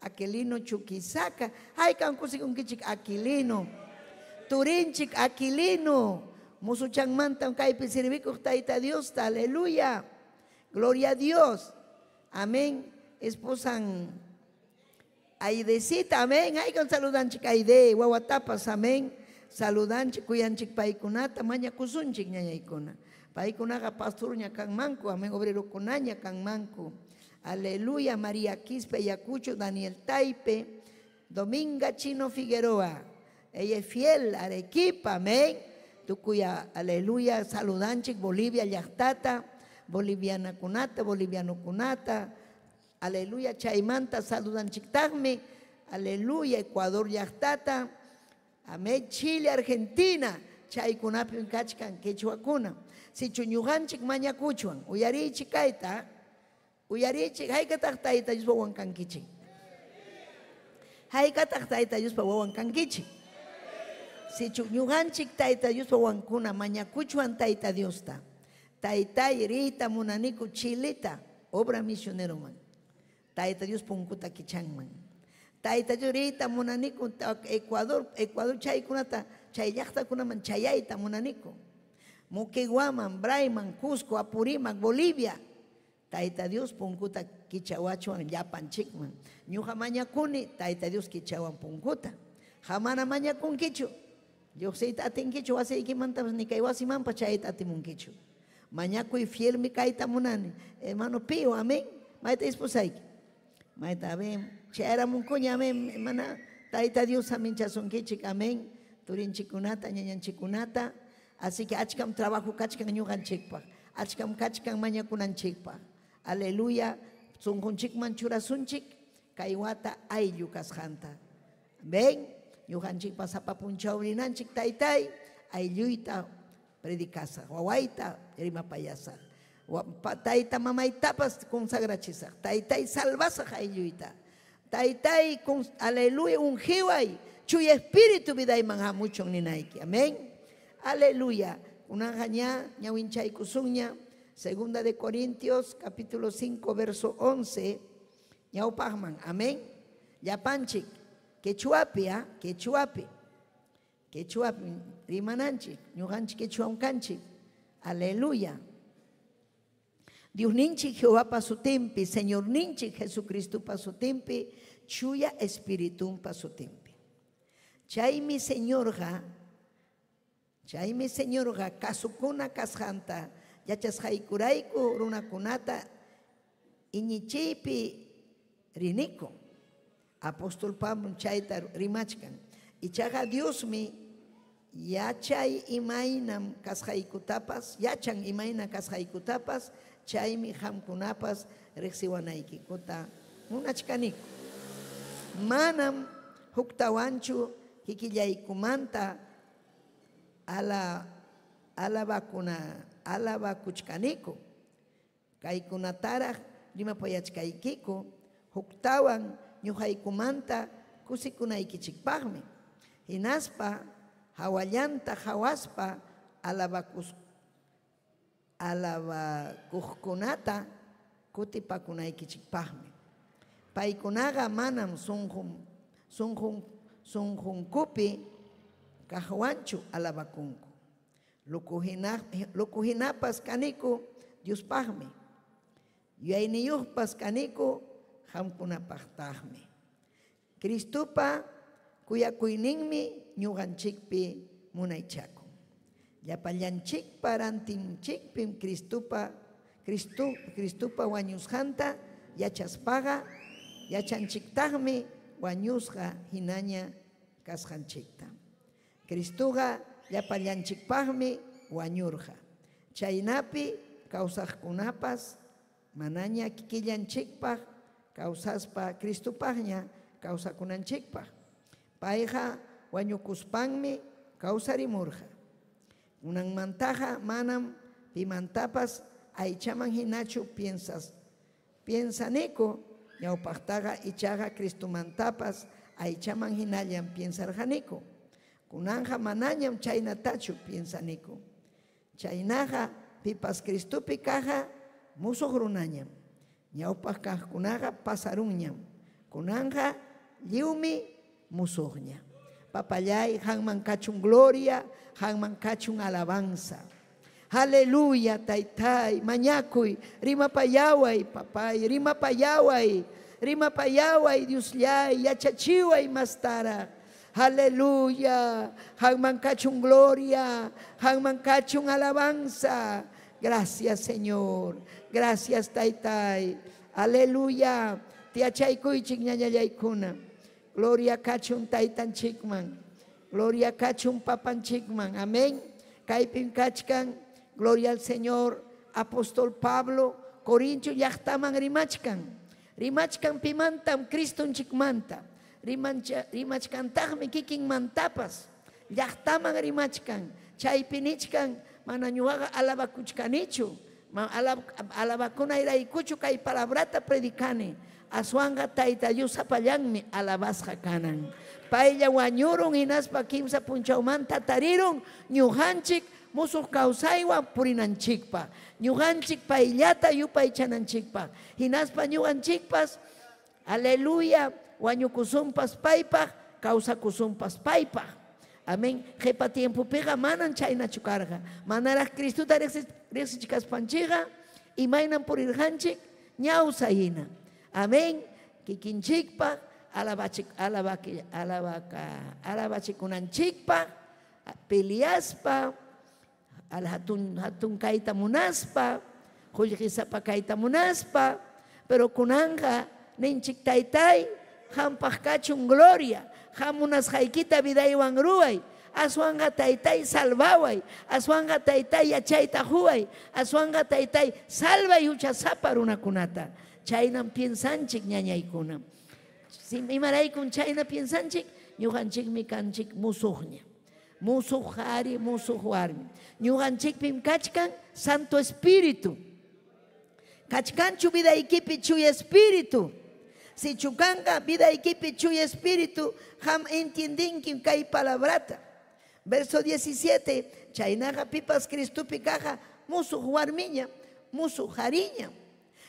Aquilino Chuquisaca, haykam kusikunkichik Aquilino, Turinchik Aquilino, musuchanmanta kaypi sirvikuq Tayta Diosta, aleluya, gloria a Dios, amén. Esposan Aidecita, amén, haykam saludanchik Aide, wawatapas, amén. Saludanchik, kuyanchik paykunata, mañakusunchik ñañaykuna. Paykunaqa pastorña kanmanku, amén, obrerokunaña kanmanku. Aleluya, María Quispe, Ayacucho, Daniel Taipe, Dominga Chino Figueroa. Ella es fiel, Arequipa, amén. Tukuya, aleluya, saludanchik, Bolivia, llaqtata, boliviana kunata, boliviano kunata. Aleluya, chaymanta, saludanchiktaqmi. Aleluya, Ecuador, llaqtata. Amén, Chile, Argentina. Chaykunapim kachkan quechuakuna. Sichu ñuqanchik mañakuchwan, uyariychik kayta, uyariychik haykataq Tayta Diospa wawan kankichik. Haykataq Tayta Diospa wawan kankichik. Sichu ñuqanchik Tayta Diospa wawankuna mañakuchwan Tayta Diosta. Taytay riyta munaniku Chilita, obra misioneroman. Tayta Dios punkuta kichanman. Tayta Dios riyta munaniku Ecuador, Ecuador chaykunata, chay llaqtakunaman chayayta munaniku. Moqueguaman, Brayman, Cusco, Apurímac, Bolivia. Tayta Dios punkuta kichawachuan llapanchikman. Ñuqa mañakuni, Tayta Dios kichawan punkuta. Hamana mañakunkichu. Lluqsiyta atinkichu wasiykimantapas ni kay wasimanpas chayta atimunkichu. Mañakuy fielmi kayta munani. Hermano Pío, amén. Mayta esposayki. Mayta, amén. Chayaramunkuña, amén. Hermana, Tayta Dios aminchasunkichik, amén. Turinchikunata, ñañanchikunata. Así que achkam trabajo kachkan ñuqanchikpaq. Achkam kachkan mañakunanchikpaq. Aleluya. Sunqunchikman churasunchik kay wata ayllu kasqanta. Ven, ñuqanchikpa sapa punchaw rinanchik taytay aylluyta predicasaq, wawayta rimapayasaq. Tayta mamaytapas consagrachisaq. Taytay salvasaq aylluyta. Taytay, aleluya, ungiway, chuya espíritu vidayman hamuchun ninayki. Amén. Aleluya. Kunanja ña, ñawinchaykusunña. Segunda de Corintios, capítulo 5, verso 11. Ñawpaqman. Amén. Llapanchik. Quechuapi, ¿ah? Quechuapi. Quechuapi, rimananchik, ñuqanchik quechuam kanchik. Aleluya. Diosninchik Jehová sutinpi, Señorninchik Jesucristopa sutinpi, chuya espiritumpa sutinpi. Chaymi Señorqa kasukuna kasqanta, yachasqaykurayku runakunata iñichiypi riniku. Apóstol Pablo chayta rimachkan. Ichaqa Diosmi yachay imaynam kasqaykutapas, yachan imayna kasqaykutapas, chaymi qamkunapas riqsiwanaykikuta munachkaniku. Manam huktawanchu kikillaykumanta alabakuchkaniku. Kaykunataraq rimapayachkaykiku huktawan ñuqaykumanta kusikunaykichikpaqmi. Hinaspa hawallanta hawaspa alabakuqkunata kutipakunaykichikpaqmi. Paykunaqa manam sunqunkupi kaqwanchu alabakunku. Lukuhinapas kaniku Diospaqmi. Yuyayniyuqpas kaniku qamkunapaqtaqmi. Cristopa kuyakuyninmi ñuqanchikpi munaychakun. Llapallanchikpa rantinchikpim Cristopa wañusqanta yachaspaqa yachanchiktaqmi wañusqa hinaña kasqanchikta. Cristoqa llapallanchikpaqmi wañurqa. Chaynapi kawsaqkunapas manaña kikillanchikpaq kawsaspa Cristopaqña kawsakunanchikpaq. Payqa wañukuspanmi kawsarimurqa. Kunanmantaqa manam pimantapas aychaman hinachu piensaniku, ñawpaqtaqa ichaqa Cristomantapas aychaman hinallam piensarqaniku. Kunanja manañam chaynatachu piensaniku. Chaynaqa pipas Cristopi kaqqa musuq runañam. Ñawpaq kaqkunaqa pasarunñam. Kunanja lliwmi musuqña. Papallay, qanman kachun gloria, qanman kachun alabanza. Aleluya, taytay, mañakuy, rimapayaway, papay, rimapayaway, rimapayaway, Diosllay, yachachiway mastara. Aleluya, qanman kachun gloria, qanman kachun alabanza. Gracias, Señor. Gracias, taytay. Aleluya. Tiachaykuychik ñañallaykuna. Gloria kachun taytanchikman. Gloria kachun papanchikman. Amén. Kaypim kachkan. Gloria al Señor. Apóstol Pablo, Corintio llaqtaman rimachkan. Rimachkan pimantam Cristonchikmanta. Rimachkantaqmi kikinmantapas. Llaqtaman rimachkan. Chaypi nichkan mana ñuqaqa alabakuchkanichu, alabakunayraykuchu kay palabrata predicani. Aswanqa Tayta Dios sapallanmi alabasqa kanan. Paylla wañurun hinaspa kimsa punchawmanta tarirun ñuqanchik musuq kawsaywan purinanchikpaq. Ñuqanchik payllata yupaychananchikpaq. Hinaspa ñuqanchikpas, aleluya, wañukusunpas paypaq, kawsakusunpas paypaq. Amén. Qhipa tiempopiqa manan chaynachu karqa. Manaraq Cristota riqsichkaspanchikqa imaynam purirqanchik ñawsa hina. Amén. Kikinchikpaq, alabachikunanchikpaq, peleaspa, al hatun hatun kayta munaspa, qullqisapa kayta munaspa, pero kunanqa ninchik taytay, hampaq kachun gloria, qam munasqaykita vidaywan ruway, aswanqa taytay salvaway, aswanqa taytay yachayta huway, aswanqa taytay salvay huchasapa runakunata. Chaynam piensanchik ñañaykuna. Imaraykun chayna piensanchik, ñuqanchikmi kanchik musuqña. Musuq qhari, musuq warmi. Ñuqanchikpim kachkan Santo Espíritu. Kachkanchu vidaykipi Chuya Espíritu. Sichu kanqa vidaykipi Chuya Espíritu, qam entiendinki kay palabrata. Verso 17, chaynaqa pipas Cristopi kaqa musuq warmiña, musuq qhariña.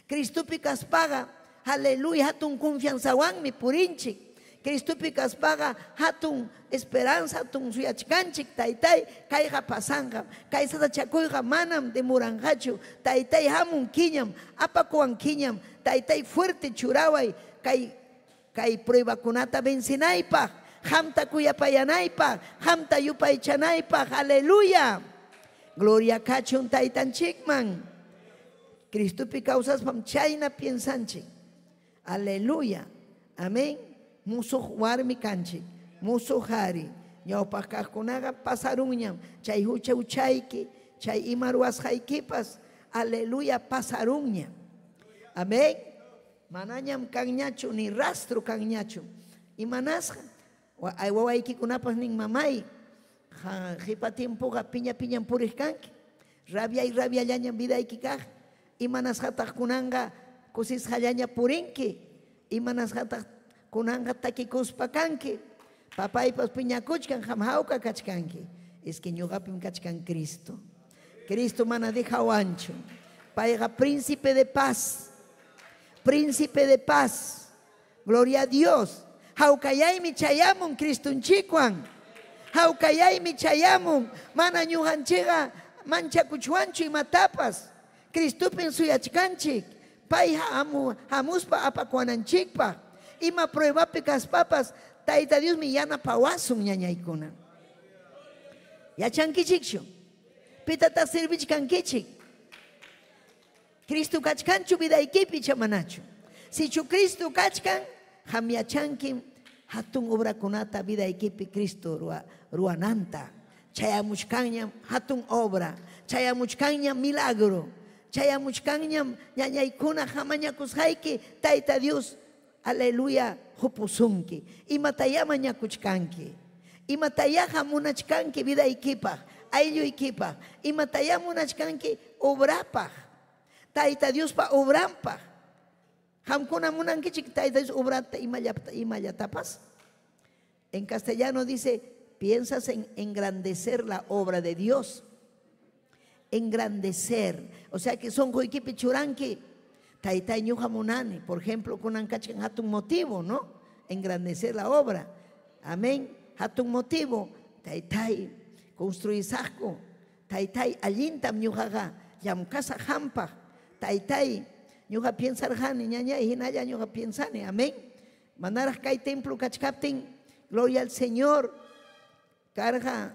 Cristopi kaspaqa, aleluya, hatun confianzawanmi purinchik. Cristopi kaspaqa hatun esperanza, hatun suyachkanchik, taytay, kayqa pasanqa. Kay sasachakuyqa manam demuranqachu. Taytay hamun kiñam, apakuwan kiñam. Taytay fuerte churaway, kay pruebakunata vencinaypaq, qamta kuyapayanaypaq, qamta yupaychanaypaq, aleluya. Gloria kachun taytanchikman. Cristopi kawsaspam chayna piensanchik. Aleluya. Amén. Musuq warmi kanchik, musuq qhari. Ñawpaq kaqkunaqa pasarunñam. Chay hucha huchayki, chay ima ruwasqaykipas, aleluya, pasarunñam. Amén. Manañam kanñachu, ni rastro kanñachu. Imanasqa, wawaykikunapas nin mamay, qipa tiempoqa piña piñam puriq kanki. Rabia y rabiallañam vidayki kaq. Imanasqataq kunanqa kusisqallaña purinki. Imanasqataq kunanqa takikuspa kanki. Papaypas piñakuchkan, qam hawka kachkanki. Es que ñuqapim kachkan Cristo. Cristo mana dejawanchu. Payqa príncipe de paz. Príncipe de paz. Gloria a Dios. Hawkayaymi chayamun Cristunchikwan. Hawkayaymi chayamun. Mana ñuqanchikqa manchakuchwanchu imatapas. Cristopin suyachkanchik. Pay hamuspa apakuwananchikpaq. Ima pruebapi kaspapas Tayta Diosmi yanapawasun ñañaykuna. Yachankichikchu. Pitataq servichkankichik. Cristo kachkanchu vidaykipi chamanachu. Sichu Cristo kachkan, qam yachankim hatun obrakunata vidaykipi Cristo ruwananta. Chayamuchkanñam hatun obra, chayamuchkanñam milagro, chayamuchkanñam ñañaykuna hamañakusqayki Tayta Dios, aleluya, hupusunki. Imataya mañakuchkanki. Imataya hamunachkanki vidaykipaq, aylluykipaq. Imataya munachkanki obrapaq. Tayta Diospa obranpaq. Qamkuna munankichik Tayta Dios obrata imallatapas. En castellano dice, piensas en engrandecer la obra de Dios. Engrandecer. O sea que son quykipi churanki. Taytay ñuqa munani. Por ejemplo, kunan kachkan hatun motivo, ¿no? Engrandecer la obra. Amén. Hatun motivo. Taytay construisaqku. Taytay allintam ñuqaqa llamkasaq hampaq. Taytay ñuqa piensarqani, ñañay hinalla ñuqa piensani. Amén. Manaraq kay templo kachkaptin, gloria al Señor. Karqa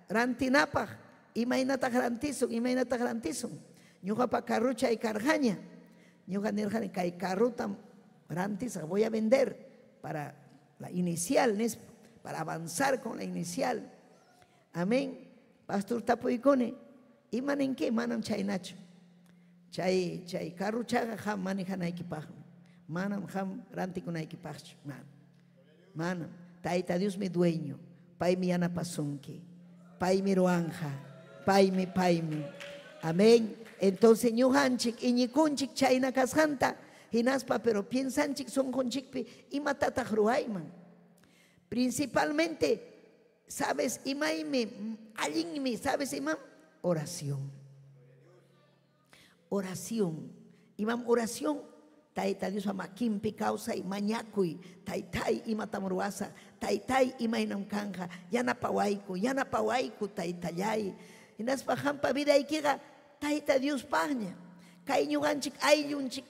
rantinapaq, imaynataq rantisun, imaynataq rantisun. Ñuqapa carruchay karqaña. Ñuqa nirqani kay carrutam rantisaq, voy a vender para la inicial, para avanzar con la inicial. Amén. Pastor tapuykuni, imaninki manam chaynachu. Chay carruchaqa qam manejanaykipaqmi. Manam qam rantikunaykipaqchu. Manam. Manam. Tayta Diosmi dueño. Paymi yanapasunki. Paymi ruwanja. Paymi, paymi. Amén. Entonces ñuqanchik iñikunchik chayna kasqanta hinaspa, pero piensanchik sunqunchikpi imatataq ruwayman. Principalmente, ¿sabes? Imaymi, allinmi, ¿sabes imam? Oración. Oración. Imam oración, Tayta Diospa makinpi kawsay mañakuy, taytay imatam ruwasaq, taytay imaynam kanja, yanapawayku, yanapawayku taytallay. Hinaspa hampa vidaykiqa Tayta Diospaqña. Kay ñuqanchik ayllunchik,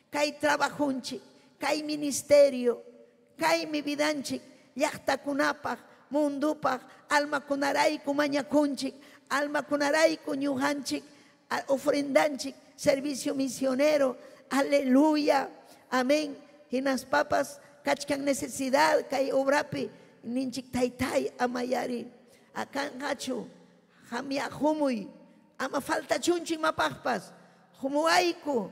kay trabajunchik, kay ministerio, kaymi vidanchik, llaqtakunapaq, mundupaq, almakunarayku mañakunchik, almakunarayku ñuqanchik, ofrendanchik, servicio misionero, aleluya, amén. Hinaspapas kachkan necesidad kay obrapi, ninchik taytay amayari, akanqachu, hamya humuy, ama faltachunchik mapaqpas, humuayku,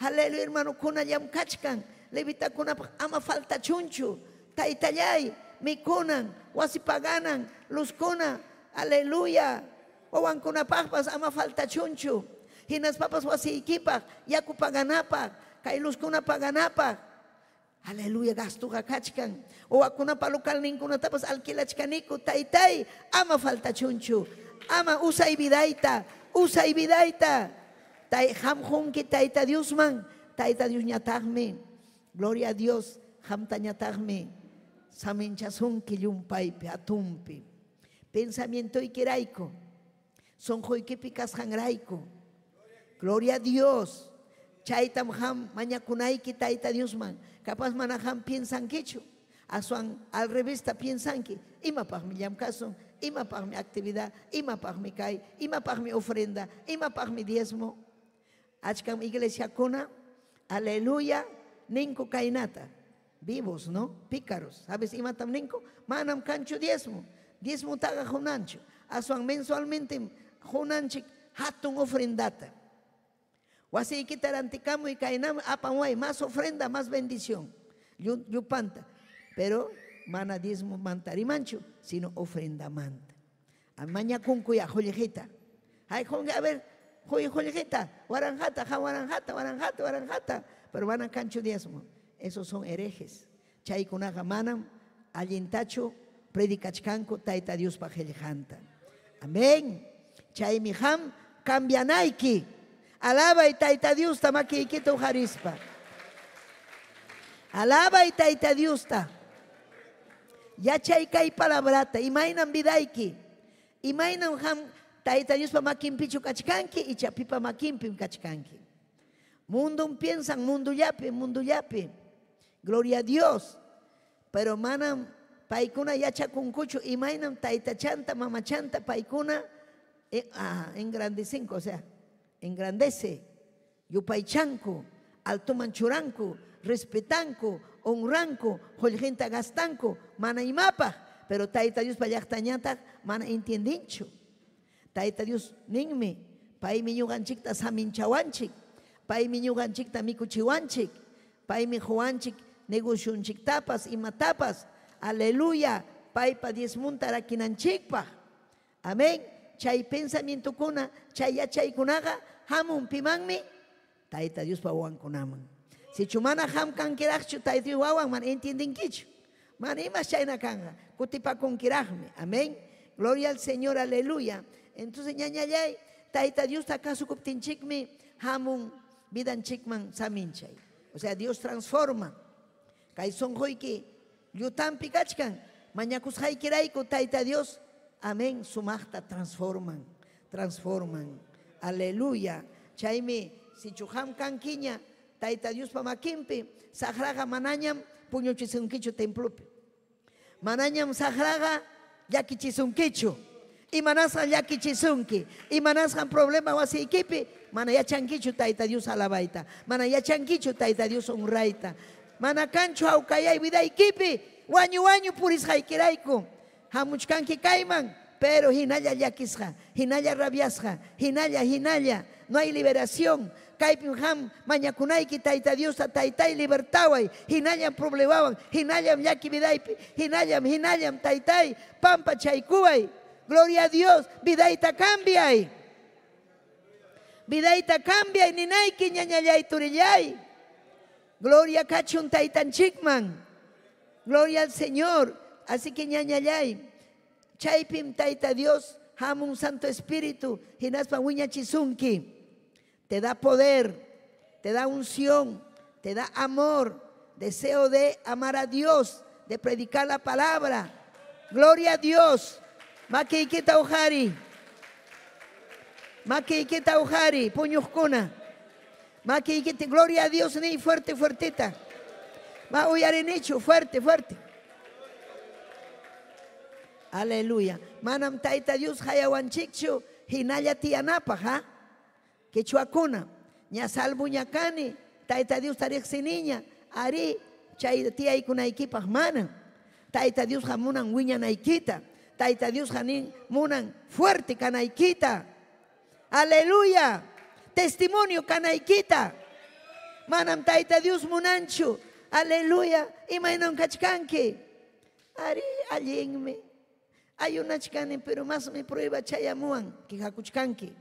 aleluya hermanokuna llamkachkan, levitakunapaq ama faltachunchu, taytallay, mikunan, wasi paganan, luzkuna, aleluya, wawankunapaqpas ama faltachunchu, hinaspapas wasiykipaq, yaku paganapaq, kay luzkuna paganapaq, aleluya, gastuqa kachkan, wawakunapa localninkunatapas alquilachkaniku, taytay, ama faltachunchu, ama usay vidayta, usay vidayta, tay hamjunki Tayta Diosman, Tayta Diosñataqmi, gloria a Dios, hamtañataqmi, saminchasunki llumpaypi, atumpi, pensamientoykirayku, sunquykipi kasqanrayku, gloria a Dios, chaytam ham mañakunayki Tayta Diosman, capaz mana ham piensankichu, aswan al revés piensanki, imapaqmi llamkasun, imapaqmi actividad, imapaqmi kay, imapaqmi ofrenda, imapaqmi diezmo. Achkam iglesiakuna, aleluya, ninku kaynata, vivos, ¿no? Pícaros, ¿sabes imatam ninku? Manam kanchu diezmo, diezmo taga junanchu, aswan mensualmente junanchik hatun ofrendata. Wasiykita rantikamuy kaynam apamuay, más ofrenda, más bendición, yupanta, pero mana diezmo mantarimanchu, sino ofrenda manta. Mañakunkuya qullqita. Hay junga, a ver, qullqita, waranjata, ja waranjata, waranjata, waranjata, pero van a cancho diezmo. Esos son herejes. Chaykunaqa manam allintachu predicachkanku Tayta Diospa qillqanta. Amén. Chaymi ham cambianayki. Alabay Tayta Diosta makiykita uqarispa. Alabay Tayta Diosta. Yachay kay palabrata, imaynam vidayki, imaynam ham Tayta Diospa makinpichu kachkanki, icha pipa makinpim kachkanki. Mundum piensan, mundullapi, mundullapi. Gloria a Dios. Pero manam paykuna yachakunkuchu, imaynam taytachanta, mamachanta, paykuna engrandecen, o sea, engrandece, yupaychanku, altoman churanku, respetanku, honranku, qullqinta gastanku, mana imapaq, pero Tayta Diospa llaqtañataq mana entiendinchu. Tayta Dios ninmi, paymi ñuqanchikta saminchawanchik, paymi ñuqanchikta mikuchiwanchik, paymi quwanchik negocionchiktapas, imatapas, aleluya, paypa diezmunta rakinanchikpaq. Amén. Chay pensamientokuna, chay yachaykunaqa hamun pimanmi Tayta Diospa wawankunaman. Sichu mana ham kankiraqchu Tayta Dios wawan mana entiendinkichu. Mana imas chayna kanja, kutipakunkiraqmi. Amén. Gloria al Señor, aleluya. Entonces ñañallay, Tayta Diosta kasukuptinchikmi hamun vidanchikman saminchay. O sea, Dios transforma. Kay sunquyki llutampi kachkan, mañakusqaykirayku Tayta Dios, amén, sumaqta transforman, transforman. Aleluya. Chaymi sichu ham kankiña Tayta Diospa makinpi, saqraqa manañam puñuchisunkichu templopi. Manañam saqraqa llakichisunkichu. Imanasqan llakichisunki, imanasqan problema wasiykipi, mana yachankichu Tayta Dios alabayta, mana yachankichu Tayta Dios honrayta. Mana kanchu hawkayay vidaykipi, wañu wañu purisqaykirayku. Hamuchkanki kayman, pero hinalla llakisqa, hinalla rabiasqa, hinalla, hinalla, no hay liberación. Kaypim ham mañakunayki Tayta Diosta, taytay libertaway, hinallam problemawan, hinallam llaki vidaypi, hinallam, hinallam taytay, pampa chaykuway. Gloria a Dios, vidayta cambiay. Vidayta cambiay ninayki ñañallay turillay. Gloria kachun taytanchikman. Gloria al Señor. Así que ñañallay, chaypim tayta Dios, hamun Santo Espíritu, hinaspa wiñachisunki. Te da poder, te da unción, te da amor, deseo de amar a Dios, de predicar la palabra. Gloria a Dios. Makiykita uqariy. Makiykita uqariy, puñuqkuna. Makiykita, gloria a Dios, ni fuerte, fuertita. Ma uyarinichu, fuerte, fuerte. Aleluya. Manam tayta Dios hayawanchikchu hinalla tiyanapaq, ha? Quechuakuna, ña salvo ña kani, tayta Dios riqsiniña, ari chay tiyaykunaykipaq mana. Tayta Dios munan wiñanaykita. Tayta Dios munan fuerte kanaykita. Aleluya. Testimonio kanaykita. Manam tayta Dios munanchu. Aleluya. Imaynam kachkanki. Ari allinmi. Ayunachkani, pero más mi prueba chayamuwan quejakuchkanki.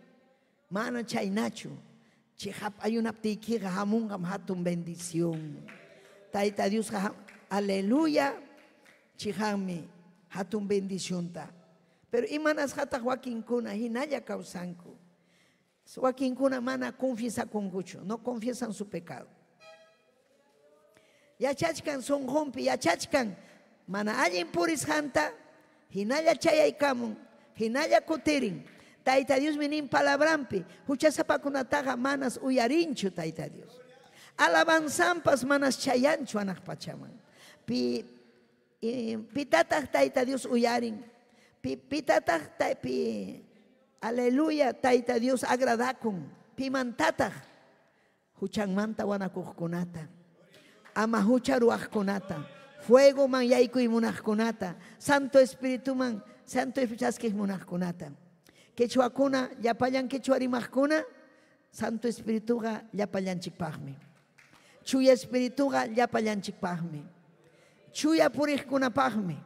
Mana chaynachu. Chihap ayunaptiykiqa hamunqam hatun bendición. Tayta Dios, aleluya. Chihammi hatun bendicionta. Pero imanasqataq wakinkuna hinalla kawsanku. Wakinkuna mana confiesakunkuchu, no confiesan su pecado. Yachachkan sunqunpi, yachachkan mana allin purisqanta, hinalla chayaykamun, hinalla kutirin. Tayta Dios nin palabrampi, huchasapakunataqa manas uyarinchu Tayta Dios. Alabanzampas manas chayanchu anaq pachaman. Pi pitataq Tayta Dios uyarin. Pi pitataq pi aleluya Tayta Dios agradakun. Pimantataq huchanmanta wanakuqkunata. Ama hucha ruwaqkunata. Fuego man yaykuy munaqkunata. Santo Espíritu man, Santo Espíritu chaskiq munaqkunata. Quechuakuna, llapallan quechua rimaqkuna, Santo Espirituqa llapallanchikpaqmi. Chuya Espirituqa llapallanchikpaqmi. Chuya puriqkunapaqmi.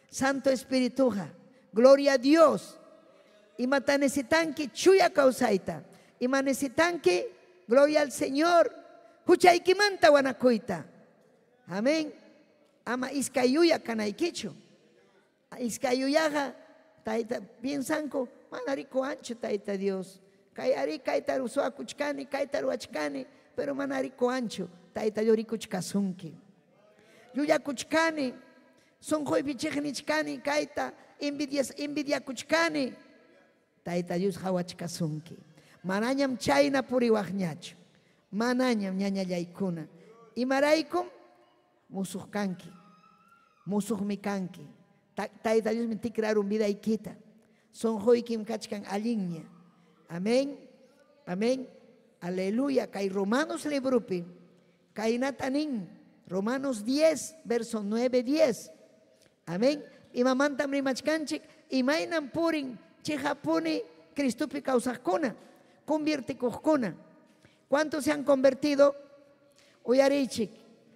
Santo Espirituqa, gloria a Dios. Imata necesitanki chuya kawsayta. Ima necesitanki, gloria al Señor. Huchaykimanta wanakuyta. Amén. Ama iskayuya kanaykichu. Iskayuyaqa tayta piensanku mana rikuwanchu Tayta Dios. Kay ari kayta rusuakuchkani, kayta ruwachkani, pero mana rikuwanchu. Tayta Dios rikuchkasunki. Llullakuchkani, sunquypi chiqnichkani, kayta envidiakuchkani. Tayta Dios hawachkasunki. Manañam chayna puriwaqñachu. Manañam ñañallaykuna. Imaraykum musuq kanki. Musuqmi kanki. Tayta Diosmi tikrarun vidaykita. Sunquykim kachkan allinña. Amén. Amén. Aleluya. Kay Romanos librupi. Kaynata nin. Romanos 10, verso 9, 10. Amén. Imamantam rimachkanchik. Imaynam purin chihapuni Cristopi kawsaqkuna. Conviertikuqkuna. ¿Cuántos se han convertido? Uyarichik.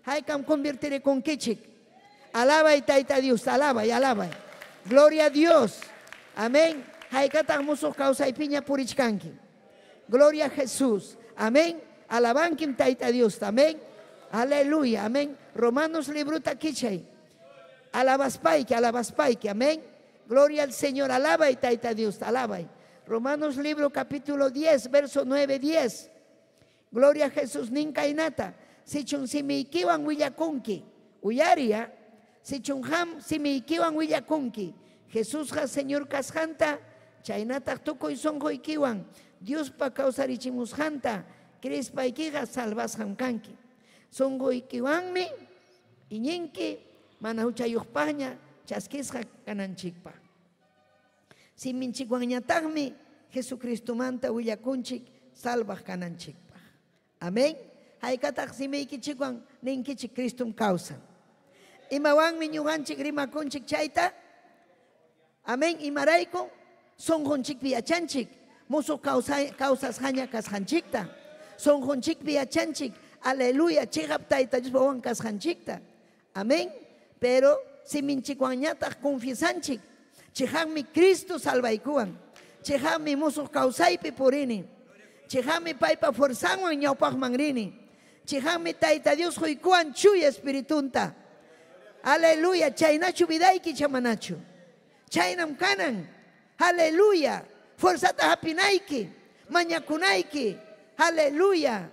Haykam convertirikunkichik. Alaba y Tayta Dios, alaba y alaba. Gloria a Dios. Amén. Haykataq musuq kawsaypiña purichkanki. Gloria a Jesús. Amén. Alabankim Tayta Dios. Amén. Aleluya. Amén. Romanos libruta kichay. Alabaspayki, alabaspayki. Amén. Gloria al Señor. Alaba y Tayta Dios. Alaba. Romanos libro capítulo 10, verso 9, 10. Gloria a Jesús. Nin kaynata. Sichun simiykiwan willakunki. Uyaria. Sichun ham simiykiwan willakunki. Jesusqa Señor kasqanta, chaynataq tukuy sunquykiwan Diospa kawsarichimusqanta crespaykiqa salvasqam kanki. Sunquykiwanmi iñinki mana huchayuqpaqña chaskisqa kananchikpaq. Siminchikwanñataqmi Jesucristomanta willakunchik salvaq kananchikpaq. Amén. Haykataq simiykichikwan ninkichik Cristum kawsan. Imawanmi ñuqanchik rimakunchik chayta? Amén. Imarayku sunqunchikpi yachanchik musuq kawsasqaña kasqanchikta. Sunqunchikpi yachanchik aleluya chiqap Tayta Diospa wawan kasqanchikta. Amén. Pero siminchikwanñataq confiesanchik. Chiqanmi Cristo salvaykuwan. Chiqanmi musuq kawsaypi purini. Chiqanmi paypa fuerzanwan ñawpaqman rini. Chiqanmi Tayta Dios quykuwan chuya espiritunta. Aleluya, chaynachu vidayki chamanachu. Chaynam kanan. Aleluya. Fuerzata hapinayki, mañakunayki. Aleluya.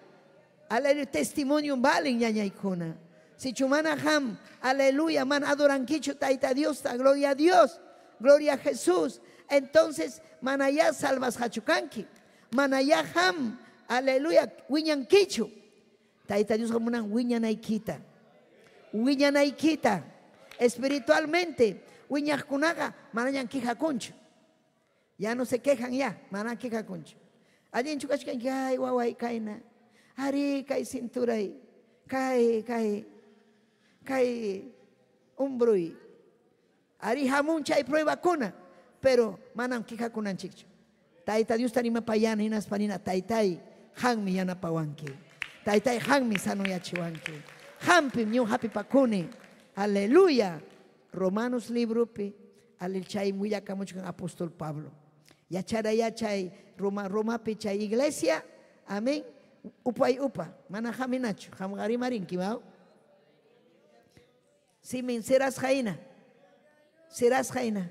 Aleluya, testimonio valen ñañaykuna. Si chumana ham, aleluya, man adoranquichu Tayta Dios, gloria a Dios, gloria a Jesús. Entonces, manaya salvas hachukanki. Manaya ham, aleluya, wiñankichu. Tayta Dios munan wiñanaykita. Wiñanaykita. Espiritualmente, wiñaqkunaqa manañan quejakunchu. Ya no se quejan ya, manan quejakunchu. Allinchu kachkanki, ay waway kayna. Ari kay cinturay, kay kay kay umbruy. Ari hamun chay pruebakuna, pero manam quejakunanchikchu. Tayta Dios tarimapayana hinaspanina taytay hanmi yanapawanki. Taytay hanmi sanoyachiwanki. Hampim ñuqa hapipakuni. Aleluya. Romanos libropi alel chay willakamuchkan apóstol Pablo. Yachara yachay Roma Romapi chay iglesia. Amén. Upay upa, mana haminachu, hamqarimarinki maw. Simin serás jaina. Serás jaina.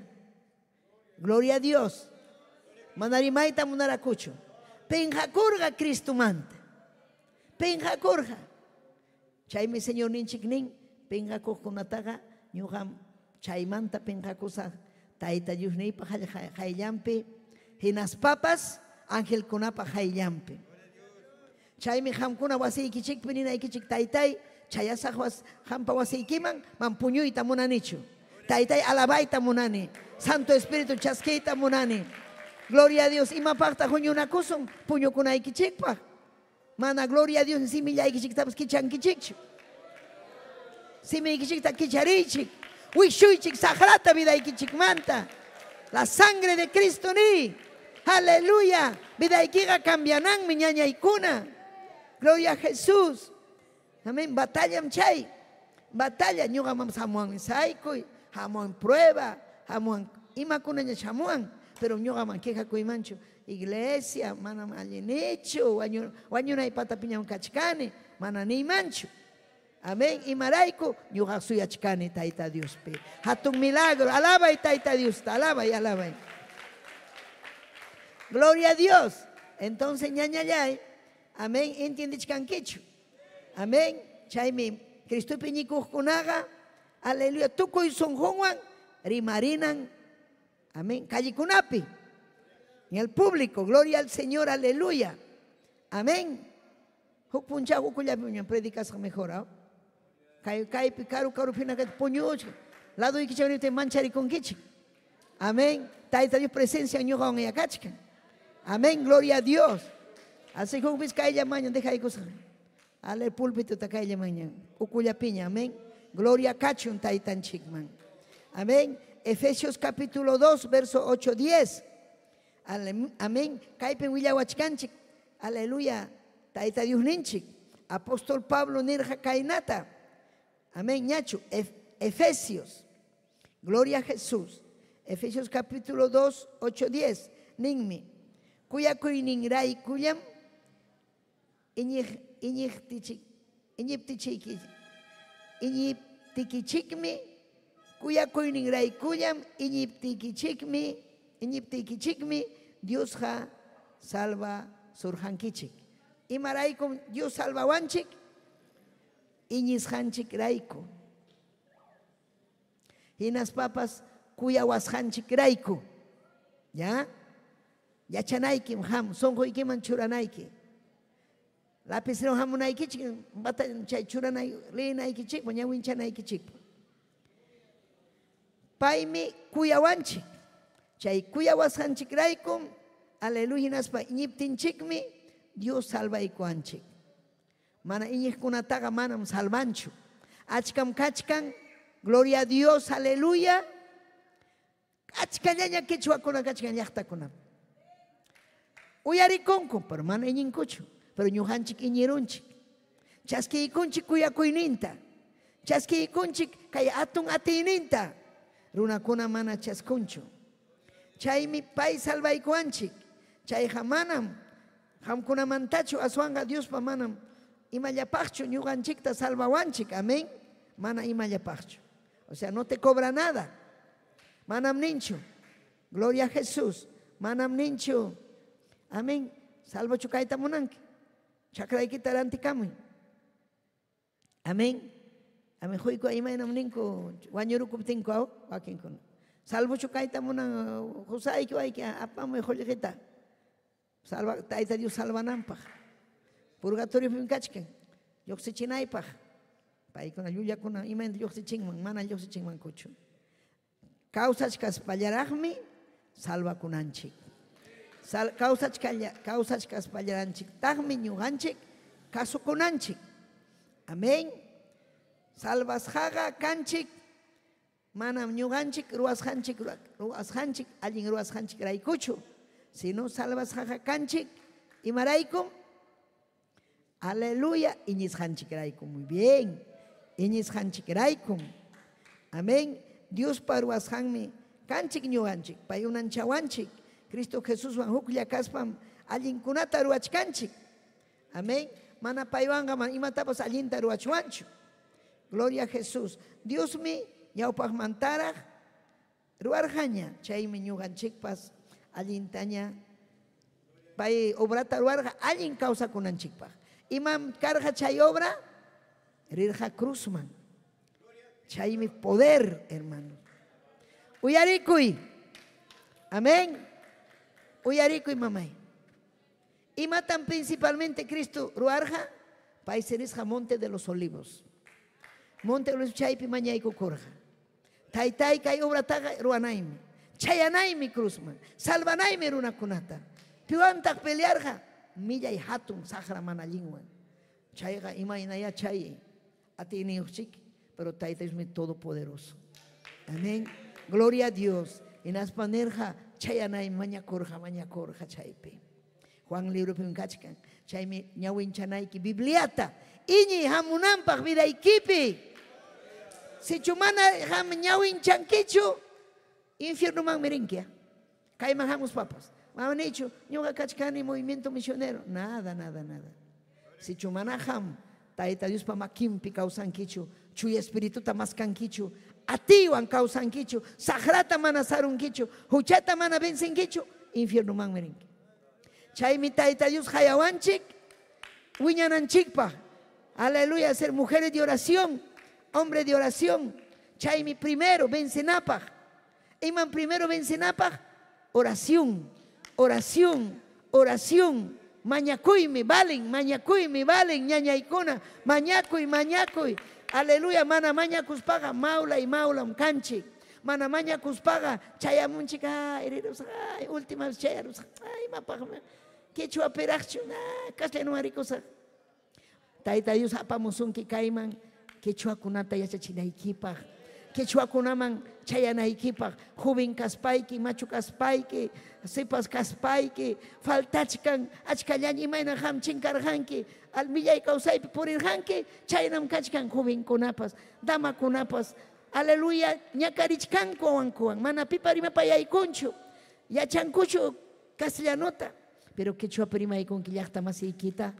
Gloria a Dios. Manarimayta munarakuchu. Penjakurqa Cristumanta. Penjakurqa. Chaymi Señor ninchik nin, penjakuqkunataqa ñuqam chaymanta penjakusaq Tayta Diosniypa hayllanpi, hinaspapas angelkunapa hayllanpi. Chaymi qamkuna wasiykichikpi ninaykichik taytay, chayasaq qampa wasiykiman man puñuyta munanichu. Taytay alabayta munani, Santo Espíritu chaskiyta munani. Gloria a Dios, imapaqta huñunakusun puñukunaykichikpaq. Mana gloria a Dios simillaykichiktapas kichankichikchu. Simiykichikta kichariychik. Wishuychik saqrata vidaykichikmanta. La sangre de Cristo ni. Aleluya. Vidaykiqa cambiananmi ñañaykuna. Gloria a Jesús. Amén. Batalla chay. Batalla ñuqa hamuan saykuy, hamuan prueba, hamuan imakunaña hamuan, pero ñuqa man quejakuymanchu. Iglesia, manam allinichu, wañunay patapiñam kachkani, mana niymanchu. Amén. Imarayku ñuqa suyachkani Tayta Diospi. Hatun milagro. Alabay Tayta Dios, alabay, alabay. Gloria a Dios. Entonces ñañallay. Amén. Entiendichkankichu. Amén. Chaymi Cristopi ñikuqkunaqa, aleluya, tukuy sunqunwan rimarinan. Amén. Callikunapi. En el público, gloria al Señor, aleluya. Amén. Huk punchaw ukullapi predicasqa mejor, ¿ah? Kaypi karu karu pina kay puñuchka. Laduykichik mancharikunkichik. Amén. Tayta Dios presencia ñuqawan yakachkan. Amén, gloria a Dios. Así hukpis kaylla mañan dejaykusaq. Ale púlpito ta kaylla mañan. Ukullapiña, amén. Gloria kachun taytanchikman. Amén. Efesios capítulo 2, verso 8, 10. Amén. Kaypin willawachkanchik. Aleluya. Tayta Dios ninchik. Apóstol Pablo nirqa kaynata. Amén, ñachu. Efesios. Gloria a Jesús. Efesios capítulo 2, 8, 10. Ninmi. Kuyakuyninraykullam iñiptikichikmi kuyakuyninraykullam iñiptikichikmi Diosqa salva surjankichik. Imaraykum Dios salvawanchik? Iñisqanchikrayku. Hinaspapas kuyawasqanchikrayku. ¿Ya? Yachanaykim ham, sunquykiman churanayki. Lapicero hamunaykichik, bata chay churanay leenaykichik, ñawinchanaykichik. Paymi kuyawanchik. Chay kuyawasqanchikraykum, aleluya, hinaspa iñiptinchikmi Dios salvaykuwanchik. Mana iñiqkunataqa manam salvanchu. Achkam kachkan, gloria a Dios, aleluya. Achkallaña quechuakuna kachkan llaqtakuna. Uyarikunku, pero mana iñinkuchu. Pero ñuqanchik iñirunchik. Chaskiykunchik kuyakuyninta. Chaskiykunchik kay atun atiyninta. Runakuna mana chaskunchu. Chaymi pay salvaykuwanchik. Chayqa manam qamkunamantachu aswanqa Diospa manam imallapaqchu ñuqanchikta salvawanchik. Amén. Mana imallapaqchu. O sea, no te cobra nada. Manam ninchu. Gloria a Jesús. Manam ninchu. Amén. Salvochu kayta munanki. Chakraykita rantikamuy. Amén. Amén. Huyku imaynam ninku wañurukuptinku aw wakinkuna. Salvochu kayta munan qusayki wayki apamuy qullqita. Salva Tayta Dios salvananpaq. Purgatoriopim kachkan. Lluqsichinaypaq. Paykuna llullakuna imayna lluqsichinman, mana lluqsichinmankuchu. Kawsachkaspallaraqmi salvakunanchik. Kawsachkaspallanchiktaqmi ñuqanchik kasukunanchik. Amén. Salvasqaqa kanchik manam ñuqanchik ruwasqanchik allin ruwasqanchik raykuchu, sino salvasqaqa kanchik imaraykum. Aleluya, iñisqanchik raykum. Muy bien. Iñisqanchik raykum. Amén. Diospa ruwasqanmi kanchik ñuqanchik, pay unanchawanchik. Cristo Jesuswan huklla kaspam allinkunata ruwachkanchik. Amén. Mana paywanqa mana imatapas allinta ruwachwanchu. Gloria a Jesús. Diosmi ñawpaqmantaraq ruwarqaña. Chaymi ñuqanchikpas allintaña pay obrata ruwarqa allin kawsakunanchikpaq. Imam karqa chay obra rirqa cruzman. Chaymi poder, hermano. Uyarikuy. Amén. Uyarikuy, mamay. Imatan principalmente Cristo ruarja? Pay serisqa Monte de los Olivos. Monte de los chaypi mañaykukurqa. Taytay kay obrataqa ruwanaymi. Chayanaymi cruzman. Salvanaymi runakunata. Piwantaq pelearqa? Millay hatun saqra mana allinwan. Chayqa imaynaya chay atiyniyuqchik, pero Tayta Diosmi todopoderoso. Amén. Gloria a Dios. Hinaspa nirqa chayanaymi mañakurqa chaypi. Juan libropim kachkan. Chaymi ñawinchanayki Bibliata. Iñiy hamunanpaq vidaykipi. Sichu mana ham ñawinchankichu, infiernomanmi rinki. Kayman hamuspapas. Mama nichu, ñuqa kachkani movimiento misionero. Nada, nada, nada. Sichu mana ham Tayta Diospa makinpi kawsankichu, chuya espirituta maskankichu, atiwan kawsankichu, saqrata mana sarunkichu, huchata mana vencinkichu, infiernomanmi rinki. Chaymi Tayta Dios hayawanchik, wiñananchikpaq. Aleluya, ser mujeres de oración, hombre de oración. Chaymi primero vencenapaq. Iman primero vencenapaq, oración, oración, oración. Mañakuymi, valen, mañakuymi, valen, ñañaykuna, mañakuy, mañakuy. Aleluya, mana mañakuspaqa, maula y maulam kanchik. Mana mañakuspaqa, chayamunchik, ay, rirusaq, ay, última vez chayarusaq, ay, imapaqmi, quechua piraqchu, castellano rikusaq. Tayta Dios apamusunki kayman, quechuakunata yachachinaykipaq, quechuakunaman chayanaykipaq, joven kaspayki, machu kaspayki, sipas kaspayki, faltachkan, achkallaña imayna qam chinkarqanki, millay kawsaypi purirqanki, chaynam kachkan jovenkunapas, damakunapas. Aleluya, ñakarichkanku wawankuwan, mana pipa rimapayaykunchu, yachankuchu castellanota, pero quechuapi rimaykunki llaqta masiykita.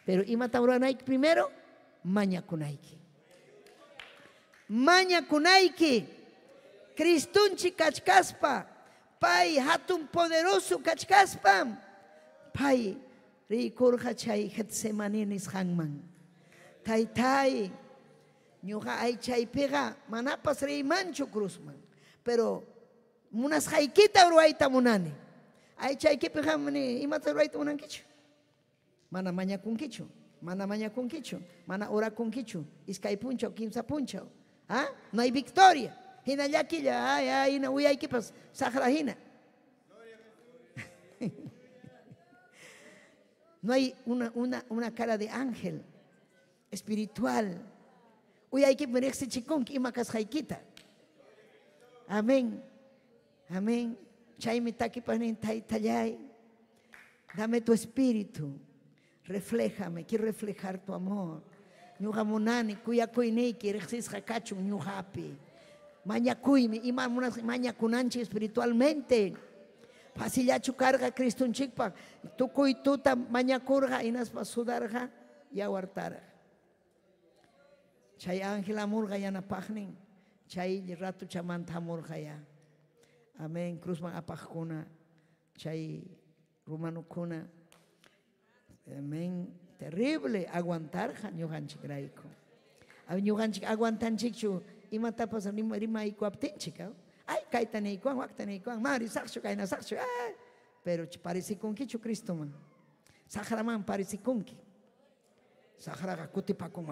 Pero imatam ruwanayki primero, mañakunayki. Mañakunayki. Cristunchik kachkaspa, pay hatun poderoso kachkaspam, pay rikurqa chay Getsemani nisqanman. Taytay, ñuqa aychaypiqa manapas riymanchu cruzman, pero munasqaykita ruwayta munani. Aychaykipiqa imata ruwayta munankichu? Mana mañakunkichu, mana mañakunkichu, mana orakunkichu, iskay punchaw, kimsa punchaw. ¿Ah? No hay victoria. Hina llakilla, ay, ay, hina uyaykipas saqra hina. No hay una cara de ángel espiritual. Uyaykipi riqsichikunki ima kasqaykita. Amén. Amén. Chaymi takipas nin, taytallay, dame tu espíritu. Refléjame, quiero reflejar tu amor. Ñuqa munani kuyakuyniyki riqsisqa kachun ñuqapi. Mañakuymi, ima munas mañakunanchik espiritualmente. Facillachu karqa Cristonchikpaq, tukuy tuta mañakurqa hinaspa sudarqa yawartaraq. Chay ángel hamurqa yanapaqnin, chay ratuchamanta hamurqa ya. Amén. Cruzman apaqkuna, chay romanokuna. Amén. Terrible aguantarqa ñuqanchikrayku. Ñuqanchik aguantanchikchu imatapas rimaykuaptinchik. Ay, kayta niykuwan, wakta niykuwan, mari saqchu, kayna saqchu. Ay. Pero parecikunkichu Cristoman. Saqraman parecikunki. Saqraqa kutipakun,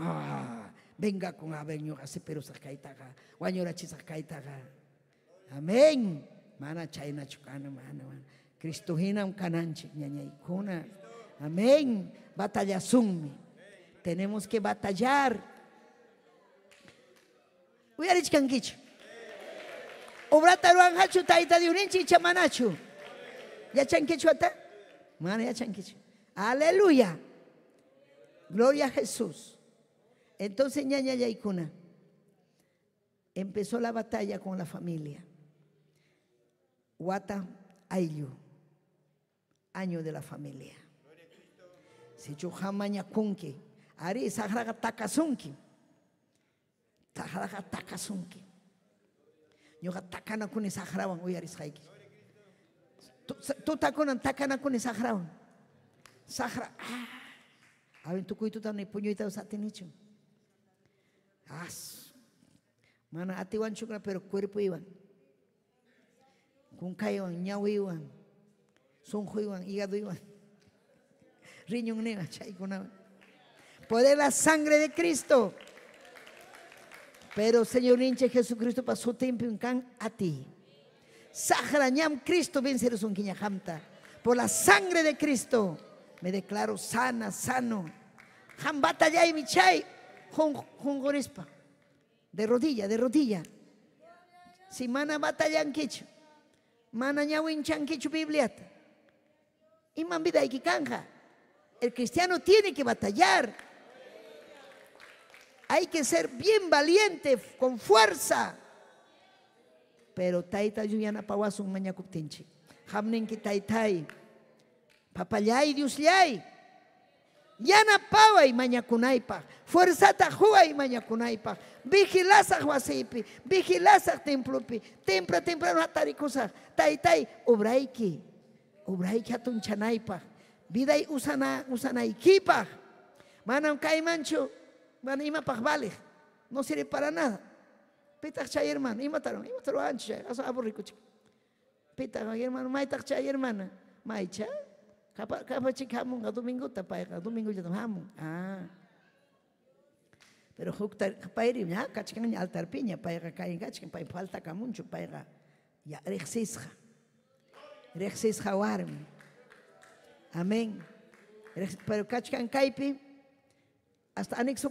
vengakun, a ver, ñuqa sipirusaq kaytaqa, wañurachisaq kaytaqa. Amén. Mana chaynachu kana, mana, mana. Cristo hinam kananchik, ñañaykuna. Amén. Batallasunmi. Tenemos que batallar. Uyarichkankichu. Obrata ruwanqachu Tayta Diosninchik icha manachu. Yachankichu ata? Mana yachankichu. Aleluya. Gloria a Jesús. Entonces, ñañallaykuna, empezó la batalla con la familia. Wata ayllu, año de la familia. Sichu hamañakunki, ari saqraqa takasunki. Saqraqa takasunki. Ñuqa takanakuni saqrawan uyarisqayki. Tutakunan takanakuni saqrawan. Saqra, a ver, tukuy tuta ni puñuyta satinichu. As. Mana atiwanchukna, pero cuerpo iwan. Kunkaywan, ñawiwan, sunquywan, hígadoiwan, riñonniwan, chaykunawan. Poder la sangre de Cristo. Pero Señor ninche Jesucristo pasó tiempo en can a ti. Saqra ñam Cristo vencerusunkiña hamta. Por la sangre de Cristo me declaro sana, sano. Ham batallay mi chay jungurispa. De rodilla, de rodilla. Si mana batallankichu, mana ñawinchankichu Bibliata. Iman vidayki kanja. El cristiano tiene que batallar. Hay que ser bien valiente, con fuerza. Pero tayta yuyanapawasun mañakuptinchik. Hamninki taytay. Papallay, Diosllay. Yanapaway mañakunaypaq. Fuerzata huway mañakunaypaq. Vigilasaq wasiypi, vigilasaq templopi. Tempra temprano hatarikusaq. Taytay, obrayki. Obrayki hatunchanaypaq. Viday usanaykipaq. Manam kaymanchu. Mana imapaq valiq. No sirve para nada. Pitaq chay hermano, imataron, imataron ancho chay, aso aburrikuchik. Pitaq hermano, maytaq chay hermana, maycha, kapachik hamunqa dominguta payqa, domingullatam hamun. Ah. Pero hukta payri ña kachkanña altarpiña, payqa kayn kachkan, pay falta kamunchu, payqa ya riqsisqa. Riqsisqa warmi. Amén. Pero kachkan kaypi hasta anexo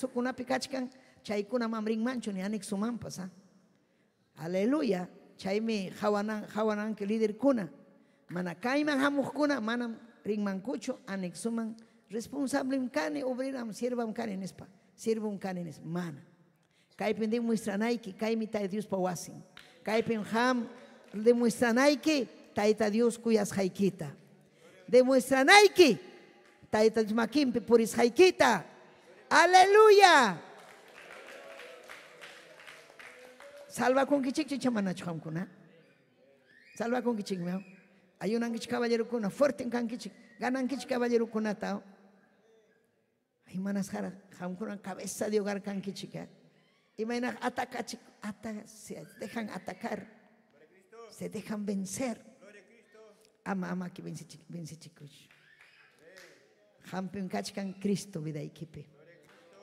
kunapi kachkan, chaykuna mamrinmanchu ni anexo mampas. Aleluya. Chaymi hawananki liderkuna. Mana kayman hamuqkuna manam rinmankuchu anexoman responsablem kani, obreram, siervam kani nispa. Siervom kani nispa. Mana. Kaypin demuestranayki, kaymi Tayta Diospa wasin. Kaypin ham demuestranayki, Tayta Dios kuyasqaykita. Demuestranayki, Tayta Dios makinpi purisqaykita. Aleluya. Salvakunkichikchu icha manachu qamkuna? Salvakunkichikmi. Ayunankichik caballerokuna, fuerte kankichik, ganankichik caballerokunata. Ay manasqara qamkuna cabeza de hogar kankichik. Imayna atacachik, se dejan atacar, se dejan vencer. Ama ama ki vencichikuch. Hampin kachkan Cristo vidaykipi.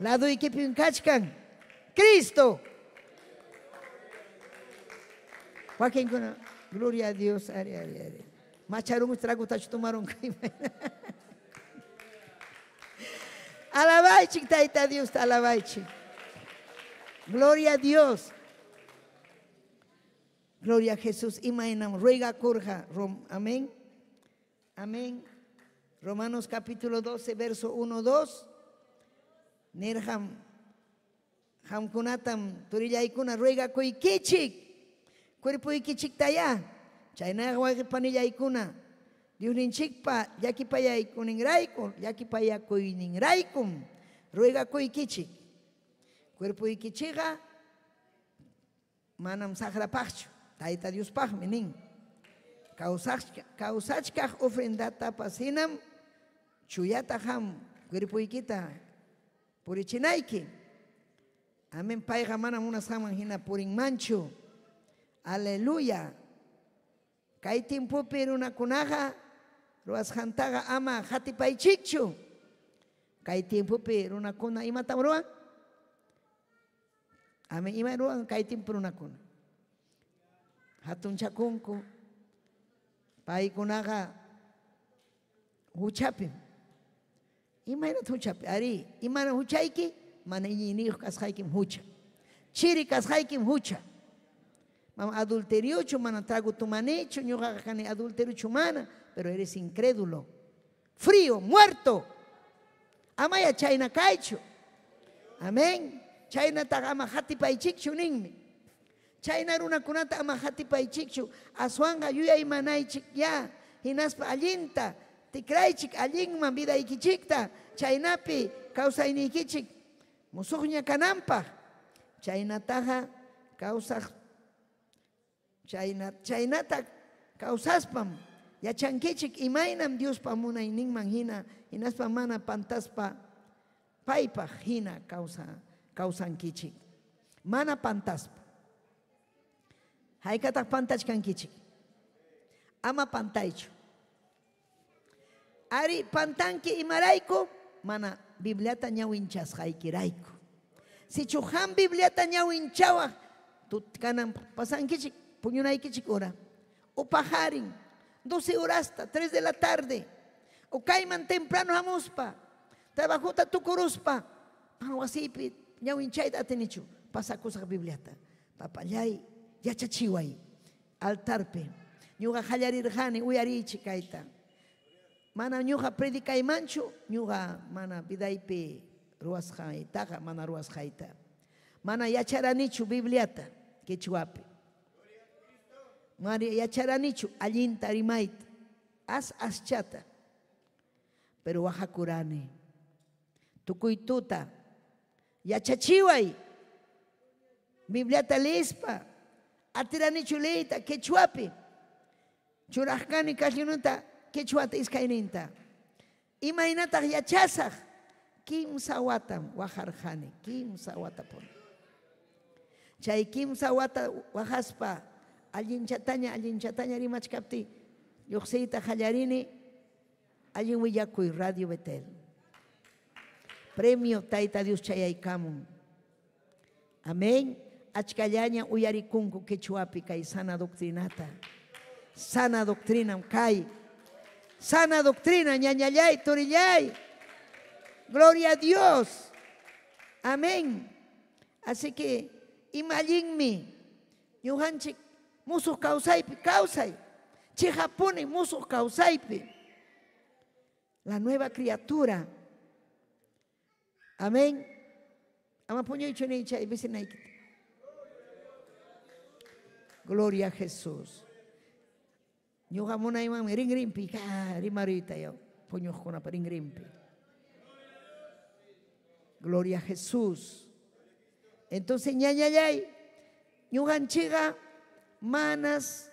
Laduykipi kachkan Cristo. Wakinkuna, gloria a Dios, ari, ari, ari. Macharun trago tachu tomaron. Alabaichik, Tayta Dios, alabaichik. Gloria a Dios. Gloria a Jesús. Imaynam ruega kurja. Amén. Amén. Romanos capítulo 12, verso 1, 2. Nerham Qamkunatam turillaykuna ruegakuykichik, cuerpoykichiktayá. Chaynaqa wawqi panillaykuna, Diosninchikpa llakipayaykuninrayku, llakipayakuyninraykum ruegakuykichik. Cuerpoykichikqa manam saqrapaqchu, Tayta Diospaqmi nin. Kawsachkaq ofrendatapas hinam chuyata qam cuerpoykita purichinayki. Amén. Payqa mana munasqanman hina purinmanchu. Aleluya. Kay tiempopi runakunaqa ruwasqantaqa ama qatipaychikchu. Kay tiempopi runakuna imatam ruwan? Amén. Ima ruwan kay tiempo runakuna? Hatunchakunku. Paykunaqa huchapim. Imaynat huchapi? Arí, imana huchayki? Mana iñiyniyuq kasqaykim hucha. Chiri kasqaykim hucha. Mama adulteriochu, mana trago tumanichu, ñuqaqa kani adulteriochu mana, pero eres incrédulo. Frío, muerto. Amaya chayna kaychu. Amén. Chaynataqa ama qatipaychikchu ninmi. Chayna runakunata ama qatipaychikchu, aswanqa yuyaymanaychik ya, hinaspa allinta tikraychik allinman vidaykichikta, chaynapi kawsayniykichik musuqña kananpaq. Chaynataqa kawsaq chaynata kawsaspam yachankichik imaynam Diospa munayninman hina, hinaspa mana pantaspa paypaq hina kawsankichik. Mana pantaspa. Haykataq pantachkankichik? Ama pantaychu. Ari pantanki imarayku? Mana Bibliata ñawinchasqaykirayku. Sichu qam Bibliata ñawinchawaq, kanan pasankichik, puñunaykichik hora. O pajarin, 12 horasta, 3 de la tarde. O kayman temprano hamuspa, trabajota tukuruspa, mana wasiypi ñawinchayta atinichu, pasakusaq Bibliata. Papallay, yachachiway, altarpi. Ñuqa qallarirqani, uyariychik kayta. Mana ñuqa predicaymanchu, ñuqa mana vidaypi ruwasqaytaqa, mana ruwasqayta. Mana yacharanichu Bibliata quechuapi. Mana yacharanichu allinta rimayta, as aschata. Pero wajakurani. Tukuy tuta yachachiway. Bibliata leespa, atiranichu leyta quechuapi. Churaqkani kallununta quechuata iskayninta. Imaynataq yachasaq? Kimsa watam wajarqani, kimsa watapuni. Chay kimsa wata wajaspa allinchataña allinchataña rimachkaptiy lluqsiyta qallarini allin willakuy Radio Betel. Premio Tayta Dios chayaykamun. Amén. Achkallaña uyarikunku quechuapi kay sana doctrinata. Sana doctrina kay. Sana doctrina, ñañallay, torillay. Gloria a Dios. Amén. Así que imallinmi ñuqanchik musuq kawsaypi kawsay. Chihapuni musuq kawsaypi. La nueva criatura. Amén. Ama puñuychu nichay vicinaykita. Gloria a Jesús. Ñuqa munaymanmi rinrinpi rimariyta yaw puñuqkunapa rinrinpi. Gloria a Jesús. Entonces ñañallay, ñuqanchikqa manas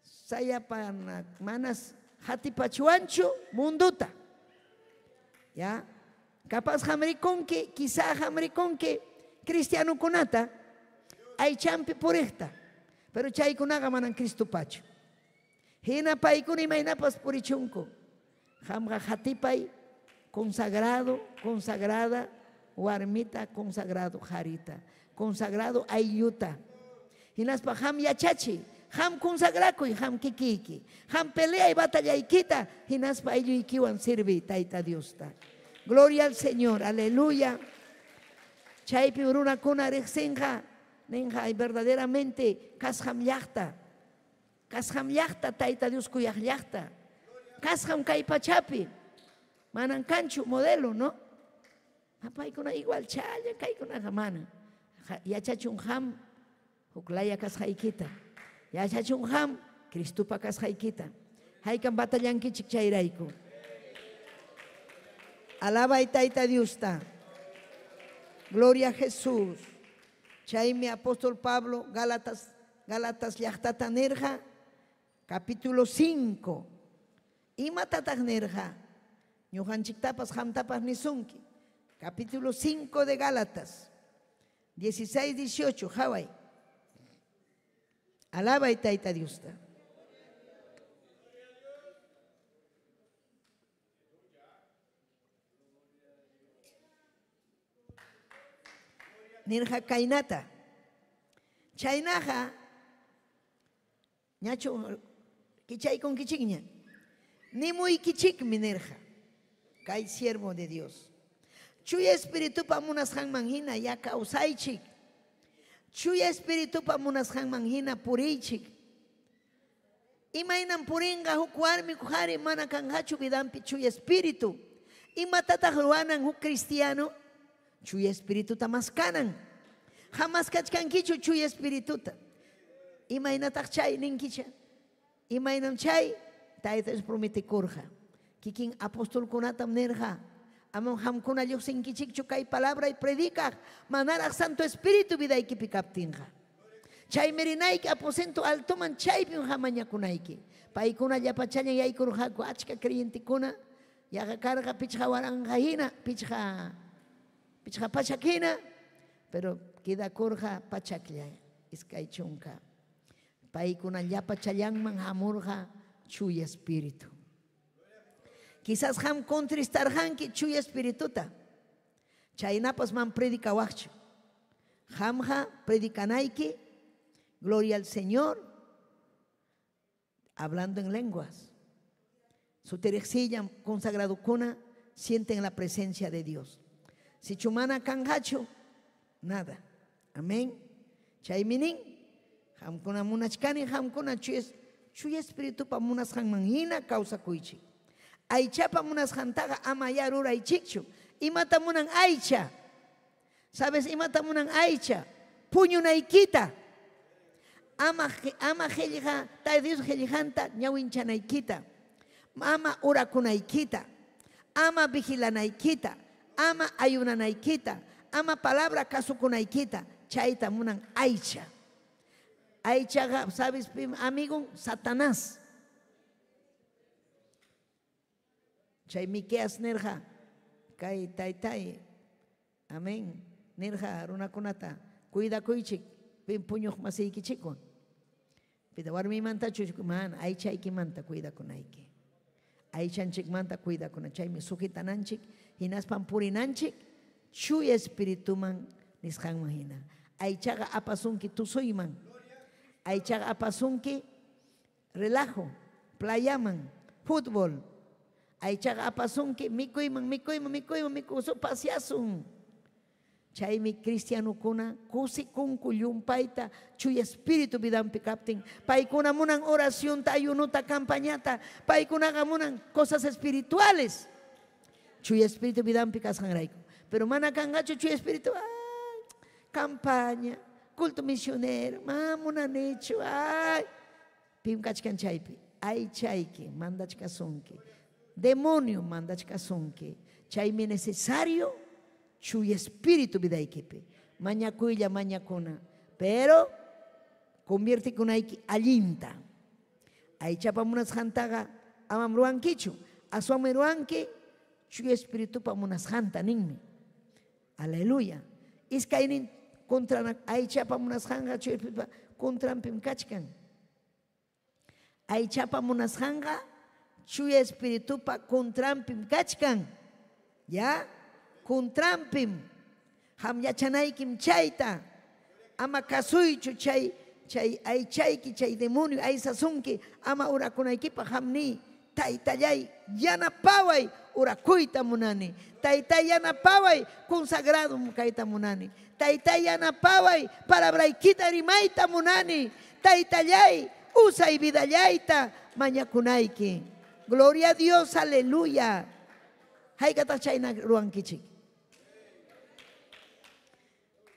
sayapana, manas hatipachuanchu munduta. Ya? Capaz hamrikunki, quizá hamrikunki cristianokunata aychampi puriqta. Pero chaykunaqa manan Cristopachu. Hina paykuna imaynapas purichunku. Qamqa hatipay consagrado, consagrada warmita, consagrado jarita, consagrado aylluta. Hinaspa qam yachachi, qam consagrakuy, qam kikiyki, qam peleay batallaykita, hinaspa aylluykiwan sirvi Tayta Diosta. Gloria al Señor, aleluya. Chaypi runakuna riqsinqa, ninqa ay verdaderamente kasqam llaqta. Kasqam llaqta, Tayta Dios kuyaq llaqta. Kasqam kay pachapi. Manan kanchu modelo, ¿no? Paykuna igual challa, kaykunaqa mana. Yachachun qam huklaya kasqaykita. Yachachun qam Cristopa kasqaykita. Haykam batallankichik chayrayku. Alabay Tayta Diosta. Gloria a Jesús. Chaymi apóstol Pablo Gálatas llaqtata nirqa, capítulo 5. Imatataq nirqa? Ñuqanchiktapas qamtapas nisunki. Capítulo 5 de Gálatas. 16, 18. Haway. Alabay Tayta Diosta. Nirqa kaynata. Chaynaqa ñachu kichaykunkichikña. Nimuykichikmi nirqa. Kay siervo de Dios. Chuya espiritupa munasqanman hina ya kawsaychik. Chuya espiritupa munasqanman hina puriychik. Imaynam purinqa huk warmi qhari mana kanqachu vidanpi chuya espíritu. Imatataq ruwanan huk cristiano? Chuya espirituta maskanan. Jamás kachkankichu chuya espirituta. Imaynataq chay ninkicha. Imaynam chay Tayta Dios prometikurqa. Kikin apostolkunatam nirqa. Amam hamkuna lluqsinkichikchu kay palabra y predicaq manaraq Santo Espíritu vidaykipi kaptinqa. Chaymi rinayki aposento altoman chaypim hamañakunayki. Paykuna llapachallan yaykurqaku achka creyentekuna yaqa karqa pichqa waranqa hina, pichqa pachak hina, pero quedakurqa pachaklla iskay chunka. Paykuna llapachallanman hamurqa chuya espíritu. Quizás ham contristarqanki chuya espirituta. Chaynapas man predicawaqchu. Hamja predicanayki, gloria al Señor, hablando en lenguas. Su terexilla consagradukuna sienten la presencia de Dios. Si chumana kanjachu, nada. Amén. Chayminin, hamkuna munachkani, hamkuna chuya espiritupa munasqanman hina kawsakuychik. Aychapa munasqantaqa ama ya ruraychikchu. Imata munan aycha. ¿Sabes? Imata munan aycha. Puñunaykita. Ama qillqa, Tayta Dios qillqanta ñawinchanaykita. Ama urakunaykita. Ama vigilanaykita. Ama ayunanaykita. Ama palabra kasukunaykita. Chayta munan aycha. Aychaqa, ¿sabes? Amigo, Satanás. Chay Miqueas nirqa, kay taytay, amén, nirqa runakunata, cuidakuychik, pim puñuq masiykichikwan. Pita warmimantachu mana, aychaykimanta cuidakunayki. Aychanchikmanta cuidakuna, chaymi sujitananchik, hinaspam purinanchik, chuya espirituman nisqanman hina. Aychaqa apasunki tusuyman, aychaqa apasunki relajo, playaman, fútbol. Aychaqa apasunki mikuyman, mikuyman, mikuyman, mikusun, pasiasun. Chaymi cristianukuna kusikunku llumpayta chuya espíritu vidanpi kaptin. Paykuna munan oracionta, ayunuta, campañata. Paykunaqa munan cosas espirituales. Chuya espíritu vidanpi kasqanrayku. Pero mana kanqachu chuya espíritu, ay, campaña, culto misionero, ma munanichu, ay. Pim kachkan chaypi, aychayki, mandachkasunki. Demonio mandachkasunki. Chaymi necesario chuya espíritu vidaykipi. Mañakuylla mañakuna. Pero conviertikunayki allinta. Aychapa munasqantaqa amam ruwankichu. Aswanmi ruwanki chuya espiritupa munasqanta ninmi. Aleluya. Iskaynin contra aychapa munasqanqa chuya espiritupa contranpim kachkan. Aychapa munasqanqa chuya espiritupa contranpim kachkan. ¿Ya? Contranpim. Ham yachanaykim chayta. Ama kasuychu chay chay aychayki chay demonio aysasunki ama urakunaykipaq hamni. Taytallay yanapaway urakuyta munani. Taytay yanapaway consagrado kayta munani. Taytay yanapaway palabraykita rimayta munani. Taytallay usay vidallayta mañakunayki. Gloria a Dios, aleluya. Haykataq chayna ruwankichik.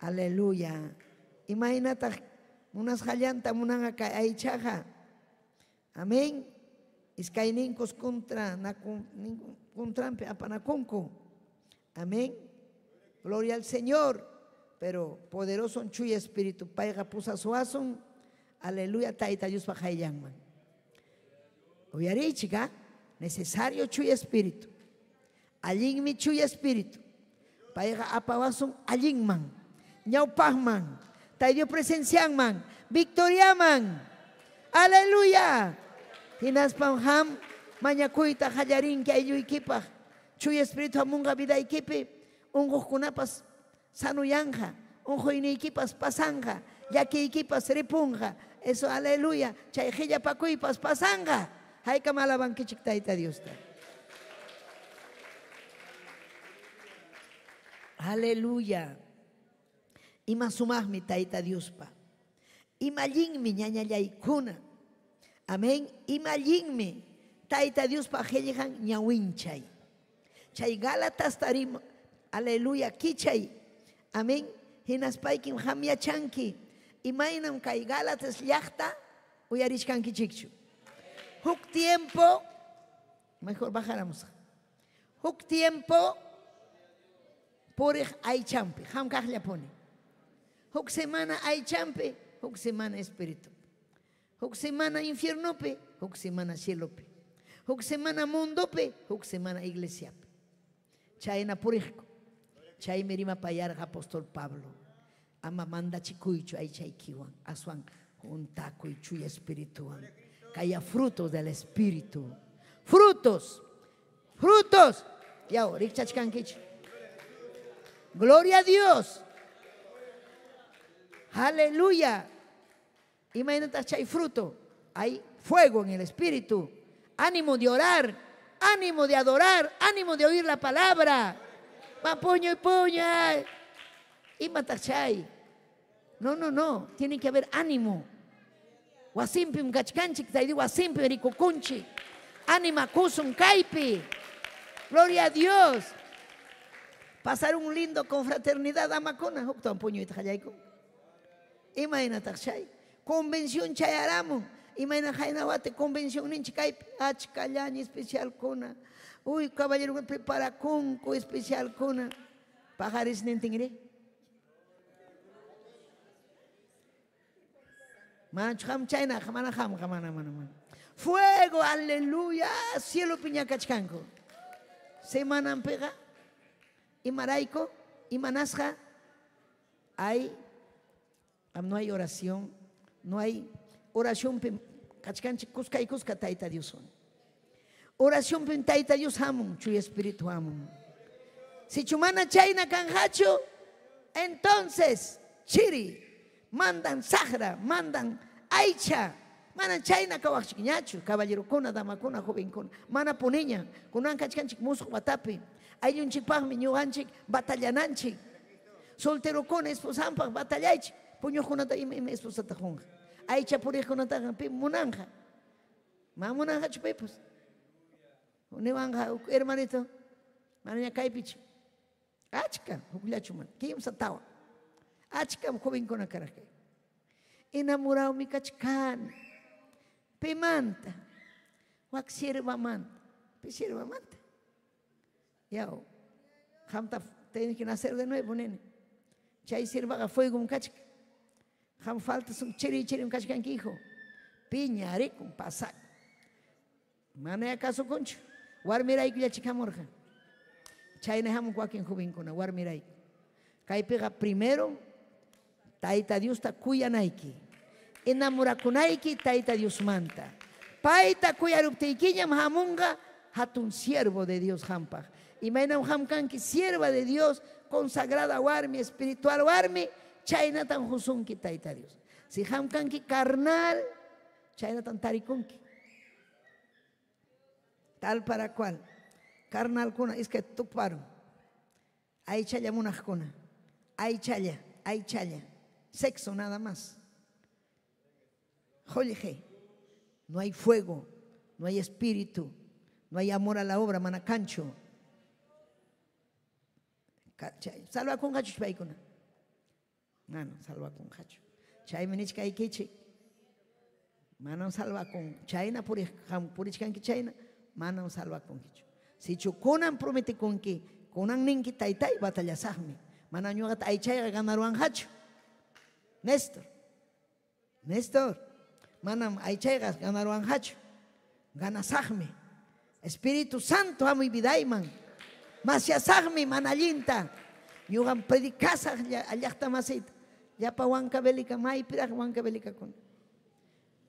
Aleluya. Imaynataq munasqallanta munanqa kay aychaqa. Amén. Iskayninkus contra contranpi apanakunku. Amén. Gloria al Señor. Pero poderoso chuya espíritu payqa pusasuasun. Aleluya, tayta Diospa qayllanman. Uyariychik, ¿ah? Necesario chuya espíritu. Allinmi chuya espíritu. Payqa apawasun allinman, ñawpaqman, Tayta Dios presencianman, victoriaman. Aleluya. Hinaspam ham mañakuyta qallarinki aylluykipaq. Chuya espíritu hamunqa vidaykipi, unquqkunapas sanuyanqa, unquyniykipas pasanqa, llakiykipas ripunqa. Eso, aleluya. Chay qillapakuypas pasanqa. Haykam alabankichik Tayta Diosta. Aleluya. Ima sumaqmi Tayta Diospa. Ima allinmi ñañallaykuna. Amén. Ima allinmi Tayta Diospa qillqan ñawinchay. Chay Gálatas tarim, aleluya, kichay. Amén. Hinaspaykim ham yachanki. Imaynam kay Gálatas llaqta uyarichkankichikchu. Huk tiempo, mejor bajáramos. Huk tiempo puriq aychampi, ham kaqllapuni. Huk semana aychampi, huk semana espíritu. Huk semana infiernopi, huk semana cielopi. Huk semana mundopi, huk semana iglesiapi. Chayna puriqku. Chaymi rimapayarqa apóstol Pablo. Ama mandachikuychu aychaykiwan, aswan juntakuy chuya espirituwan. Que haya frutos del espíritu. Frutos. Frutos. Ya, rikchachkankichu. Gloria a Dios. Aleluya. Imagínate, hay fruto. Hay fuego en el espíritu. Ánimo de orar, ánimo de adorar, ánimo de oír la palabra. Va puño y puño. Y matachay. No, no, no. Tiene que haber ánimo. Wasimpi kachkanchik, taydi wasimpi rikukunchik. Ánima kusun kaypi. Gloria a Dios. Pasar un lindo confraternidad amakuna. Huktawan puñuyta qallayku. Imaynataq chay. Convención chayaramun. Imayna haynawati convención ninchik kaypi. Achkallaña especialkuna. Uy, caballero preparakunku especialkuna. Pajarisnintinri. Manachu ham chayna, mana ham, mana, mana, mana. Fuego, aleluya, cielo piñakachkanku. Semananpiqa, imarayku, imanasqa, hay, no hay oración, no hay oración kachkanchik kuska y kuska Tayta Dioswan. Oración pim Tayta Dios hamun, chuya espíritu hamun. Si chumana chayna kanjachu, entonces chiri, mandan sahra, mandan aycha, mana chayna kawaqchikñachu, caballerokuna, damakuna, jovenkuna, mana puniña, kunan kachkanchik musuq watapi, ayllunchikpaqmi ñuqanchik batallananchik, solterokuna esposanpaq batallaychik, puñuqkunata ima ima esposata qunqa, aycha puriqkunataqa pi munanqa, ma munanqachu pipas, niwanqa hermanito, manaña kaypichu, achka hukllachu mana, kimsa tawa. Achkam jovenkuna karaq kay. Enamoradumi kachkani. Pimanta. Wak siervamanta. Pi siervamanta. Yaw. Qamta tienes que nacer de nuevo, nene. Chay siervaqa fuegum kachka. Qam falta sun chiri chirim kachkanki, hijo. Piñarikun pasak. Mana kasukunchu. Warmirayku llachikamurqa. Chayna hamun wakin jovenkuna warmirayku. Kaypiqa primero Tayta Diosta kuyanayki. Enamorakunayki Tayta Diosmanta. Payta kuyaruptiykiñam hamunqa hatun siervo de Dios hampaq. Imaynam hamkanki sierva de Dios, consagrada warmi, espiritual warmi, chaynatan husunki Tayta Dios. Si hamkanki carnal, chaynatan tarikunki. Tal para cual. Carnalkuna iskay tuparon. Aychalla munaqkuna. Aychalla, aychalla. Sexo nada más. Jolige. No hay fuego, no hay espíritu, no hay amor a la obra, manacancho. Salva con paykuna. Manam salvakunqachu. Chaymi nichkaykichik. Manam salvakun. Chayna purichkanki chayna, manam salvakunkichu. Sichu kunan prometikunki, kunan ninki taytay batallasaqmi. Mana ñuqata aychayqa ganaruwanqachu. Néstor. Néstor, manam aychayqa ganaruwanqachu. Ganasaqmi. Espíritu Santo hamuy vidayman. Masyasaqmi mana allinta. Ñuqam predicasaq llaqta masita. Llapa Huancavelica, maypiraq Huancavelicakuna.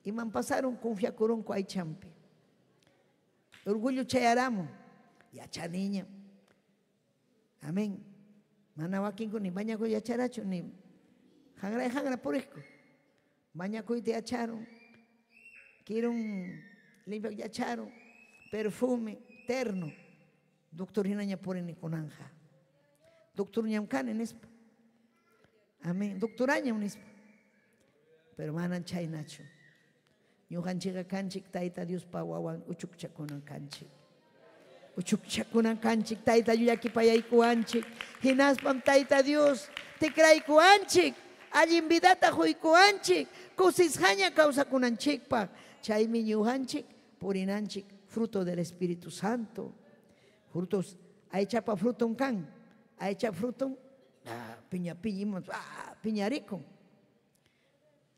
Iman pasaron confiakurunku aychampi. Orgullo chayaramu. Yachaniña. Amén. Mana wakinku ni bañakuy yacharachu ni hangra hangra puriqku. Bañakuyta yacharun. Kirun limpio yacharun. Perfume, terno. Doctor hinaña purini kunanja. Doctor ñam kani nispa. Amén. Doctorañam nispa. Pero manan chaynachu. Ñuqanchikqa kanchik Tayta Diospa wawan uchukchakunan kanchik. Uchukchakunan kanchik Tayta Dios llakipayaykuwanchik. Hinaspam Tayta Dios tikraykuwanchik. Allin vidata huykuwanchik. Kusisqaña kawsakunanchikpaq. Chaymi ñuqanchik purinanchik fruto del Espíritu Santo. Frutos, aychapa fruton kan. Aycha fruton piña piña piñarikun.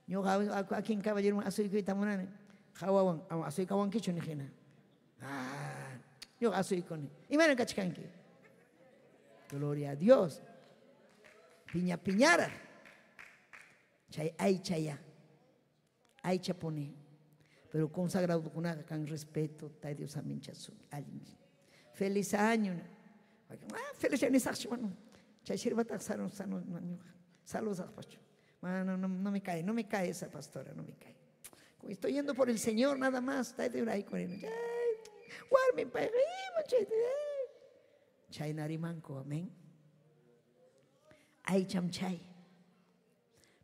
Ñuqa akin caballero asuykuyta munani. Hawawan asuykawankichu nijina. Ñuqa asuykuni. Imayna kachkanki? Gloria a Dios. Piña piñara. Chay aychaya. Aycha pone. Pero consagrado kunaqa kan respeto, tay Dios aminchasun. Allin. Feliz año. Feliz año nisaqchu mano. Chay shirbataq sarun sanu ñuqa. Saludos pacho. No, no, no me cae, no me cae esa pastora, no me cae. Estoy yendo por el Señor nada más. Chay narimanco, amén. Ay chamchay.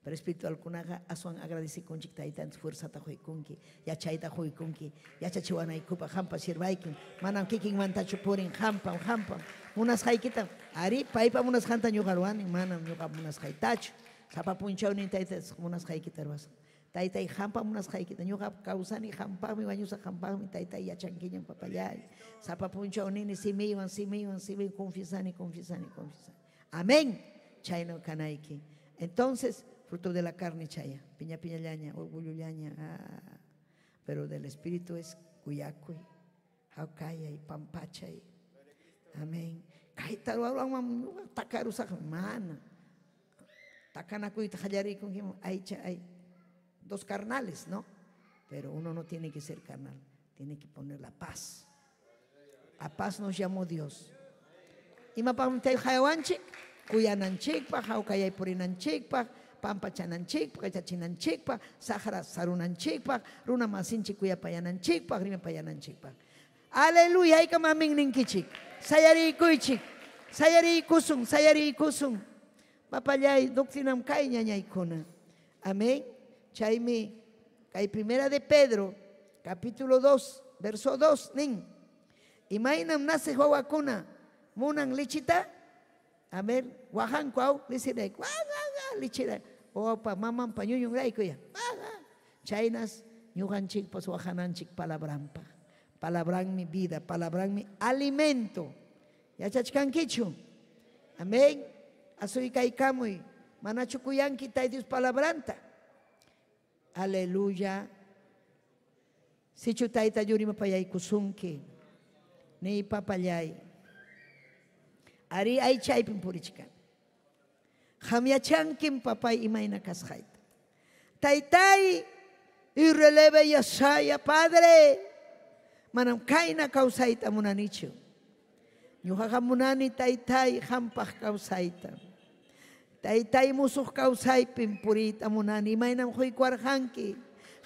Pero espiritual kunaqa aswan agradecikunchik taytanchik fuerzata quykunki, yachayta quykunki, yachachiwanaykupaq hampa sirvaykin, manam kikinmantachu purin hampam hampam. Munasqaykita, ari paypa munasqanta ñuqa ruwani, manam ñuqa munasqaytachu. Sapa punchawnin tayta munasqaykita ruwasaq. Taytay hampa munasqaykita ñuqa kawsani hampaqmi wañusaq hampaqmi taytay yachankiñam papallay. Sapa punchawnini simiywan simiywan simiywan confesani confesani confesani. Amén. Chayno kanayki. Entonces, fruto de la carne chaya, piña piña llaña, orgullo llaña, pero del espíritu es kuyakuy, hawkayay, pampachay. Amén. Kayta ruwaruwan takarusaq mana. Takanakuyta qallariykunki aycha hay dos carnales, ¿no? Pero uno no tiene que ser carnal, tiene que poner la paz. A paz nos llamó Dios. Imapaqmi hayawanchik, kuyananchikpaq, hawkayay purinanchikpaq, pampachananchikpaq, yachachinanchikpaq, saqra sarunanchikpaq, runa masinchik kuyapayananchikpaq, rimapayananchikpaq. Aleluya, haykam amin ninkichik. Sayariykuychik, sayariykusun, sayariykusun. Papallay, doctrinam kay ñañaykuna. Amén. Chaymi, kay primera de Pedro, capítulo 2, verso 2, nin. Imaynam nace wawakuna, munan lichita. A ver, wajanku aw, lichirayku, lichira. Opa, mamampa ñuñunrayku ya. Chaynas ñuqanchikpas wajananchik palabrampa. Palabranmi vida, palabranmi alimento. Yachachkankichu. Amén. Asuykaykamuy, manachu kuyanki tay Dios palabranta. Aleluya. Sichu tayta yurimapayaykusunki. Ni papallay. Ari aychaypim purichkan. Hamyachankim papay imayna kasqayta. Taytay y releve yasaya padre. Manam kayna kawsayta munanichu. Ñuqaqa munani taytay hampaq kawsayta. Taytay musuq kawsaypim puriyta munani. Imaynam quykuwarqanki.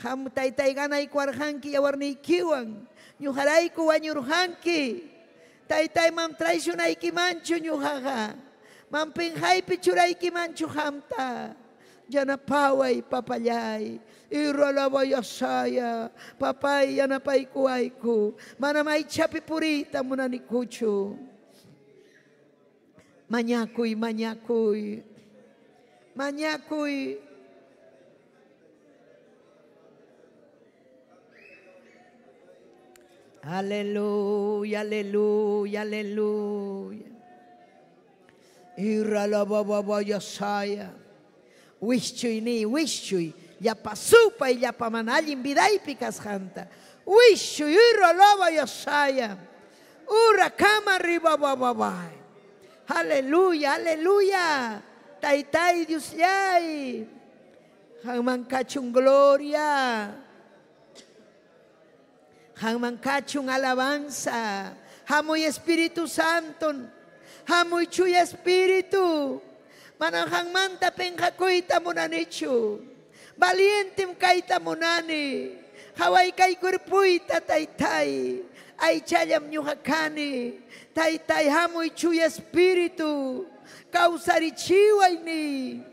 Ham taytay ganaykuwarqanki yawarniykiwan. Ñuqarayku wañurqanki. Taytay mam traicionaykimanchu ñuqaqa. Mam pinqaypi churaykimanchu hamta. Yanapaway papallay. Irralabayasaya. Papay yanapaykuwayku. Manam aychapi puriyta munanikuchu. Mañakuy, mañakuy. Mañakuy. Aleluya, aleluya, aleluya. Irralabababaya. Wischuy ni, wischuy. Llapa supay, llapa mana allin vidaypi kasqanta. Wischuy, irralabayasaya. Ura kama ribabababay. Aleluya, aleluya. Taytay Diosllay. Qanman kachun gloria. Qanman kachun alabanza. Hamuy Espíritu Santo. Hamuy Chuya Espíritu. Manam qanmanta penqakuyta munanichu. Valientem kayta munani. Haway kay cuerpuyta taytay. Aychallam ñuqa kani. Taytay hamuy Chuya Espíritu. Kawsarichiwayni.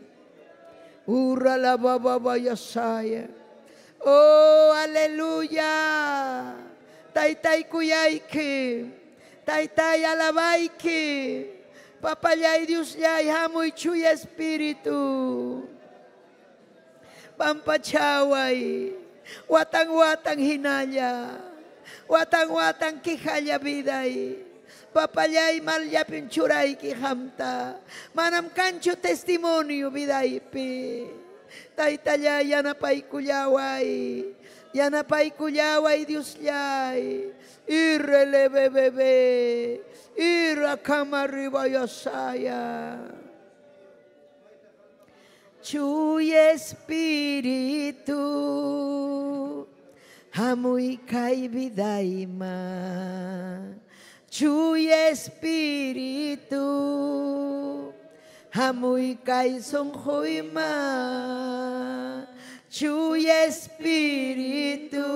Urra la bababayasaya. Oh, aleluya. Taytay kuyayki. Taytay alabayki. Papallay Diosllay hamuy Chuya Espíritu. Pampachaway. Watang watang hinalla. Watang watang quijalla viday. Papallay malyapim churayki hamta. Manam kanchu testimonio vidaypi. Taytallay yanapaykullaway. Yanapaykullaway Diosllay. Irrelebebebe. Irrakama ribayasaya. Chuya Espíritu. Hamuy kay vidayma. Chuya Espíritu. Hamuy kay sunquyma. Chuya Espíritu.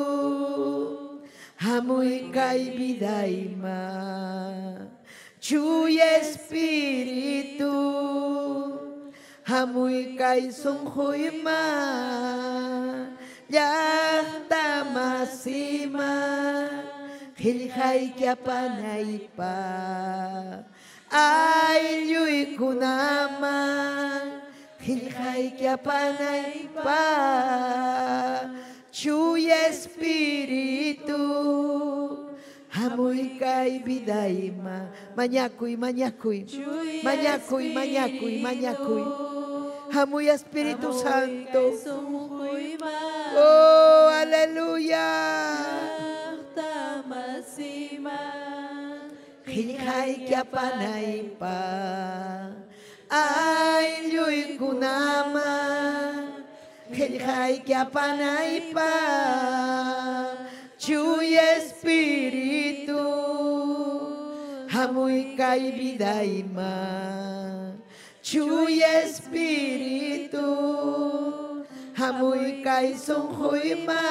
Hamuy kay vidayma. Chuya Espíritu. Hamuy kay sunquyma. Llaqta masima. Qillqayki apanaypaq. Aylluykunaman. Qillqayki apanaypaq. Chuya Espíritu. Hamuy kay vidayma. Mañakuy, mañakuy. Mañakuy, mañakuy, mañakuy. Hamuy Espíritu Santo. Oh, aleluya. Qillqayki apanaypaq. Aylluykunaman. Qillqayki apanaypaq. Chuya Espíritu. Hamuy kay vidayma. Chuya Espíritu. Hamuy kay sunquyma.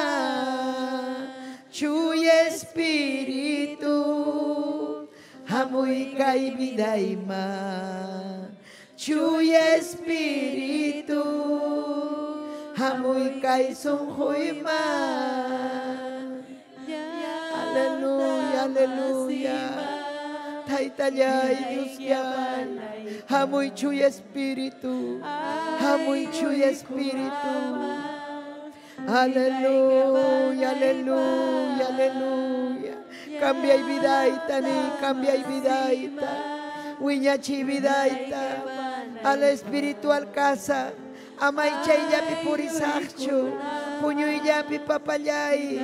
Chuya Espíritu. Hamuy kay vidayma. Chuya Espíritu. Hamuy kay sunquyma. Aleluya, aleluya. Taytallay Diosllay. Hamuy Chuya Espíritu. Hamuy Chuya Espíritu. Aleluya, aleluya, aleluya. Cambia y vidaita ni, cambia y vidaita. Wiñachi vidaita. A la espiritual casa. Amaychayllapi purisaqchu. Puñuyllapi papallay.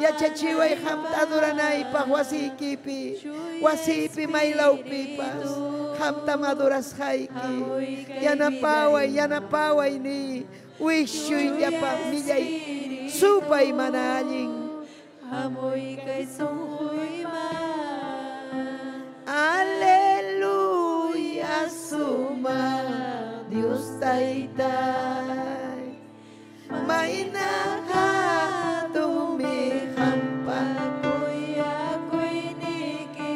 Yachachiway qamta adoranaypaq wasiykipi. Wasipi maylawpipas. Qamtam adorasqayki. Yanapaway, yanapaway ni. Wischuy llapa millay supay mana allin. Aleluya, suma Dios taytay. Mayna hatumi qampa Kuyakuyniki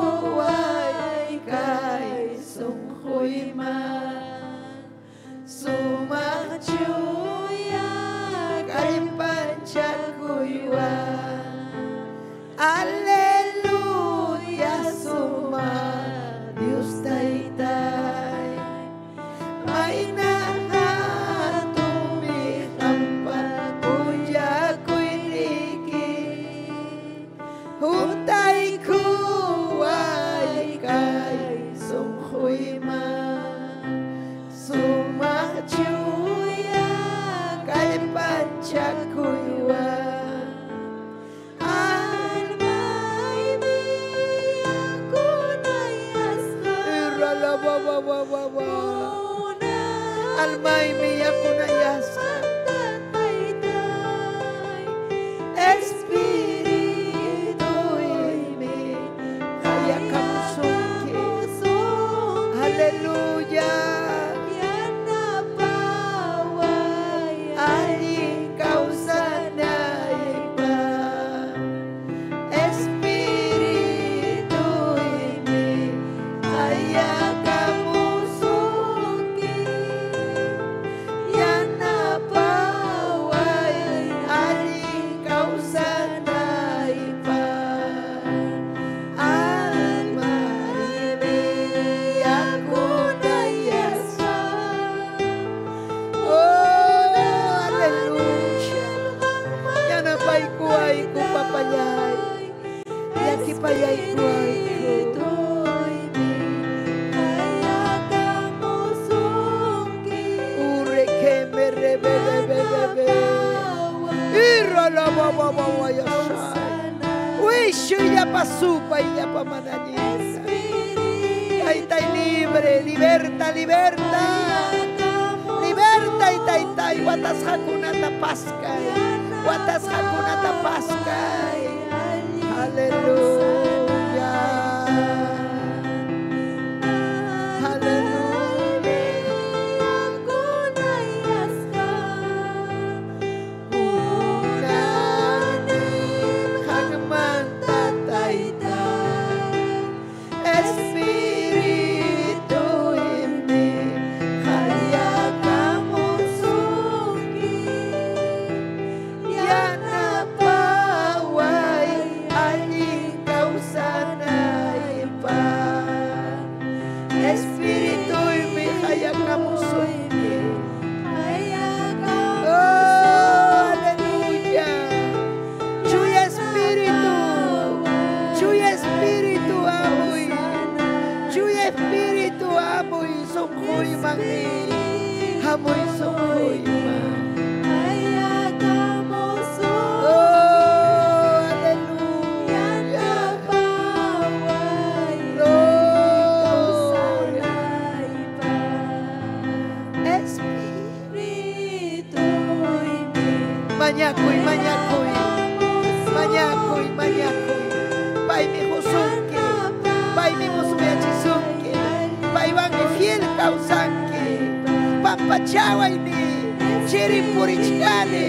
Taykuway kay sunquyman. Sumaq Chuya kallpanchakuywan. Aleluya, suma Dios taytay. ba ba ba ba ba. Almaymi yakunayasqa. Espirituymi qayakamusunki. Aleluya. Allin kawsanaypaq. Espirituymi qayakamusunki. Yanapaway allin kawsanaypaq. Almaymi yakunayasqa. Oh, aleluya. Yanapaykuwayku, papallay. Llakipayaykuwayku. Urre que me rebe be be be. Irra la ba ba ba ba ya sai. Wishu ya pasupa y ya pa manallita. Taytay libre, liberta, liberta. Liberta y taytay, watasqakunata paskay. Watasqakunata paskay. Aleluya. Aleluya. Qanmanta taytay, Espirituymi qayakamusunki. Yanapaway allin kawsanaypaq. Espirituymi qayakamusunki. Oh, aleluya. Chuya Espíritu, Chuya Espíritu amuy, Chuya Espíritu amuy sunquyman ni, amuy sunquyman. Oh, aleluya. Gloria. Espíritu. Mañakuy, mañakuy, mañakuy, mañakuy. Paymi husunki, paymi musuyachisunki, paywanmi fiel kawsanki. Pampachawayni, chirimpurichkani,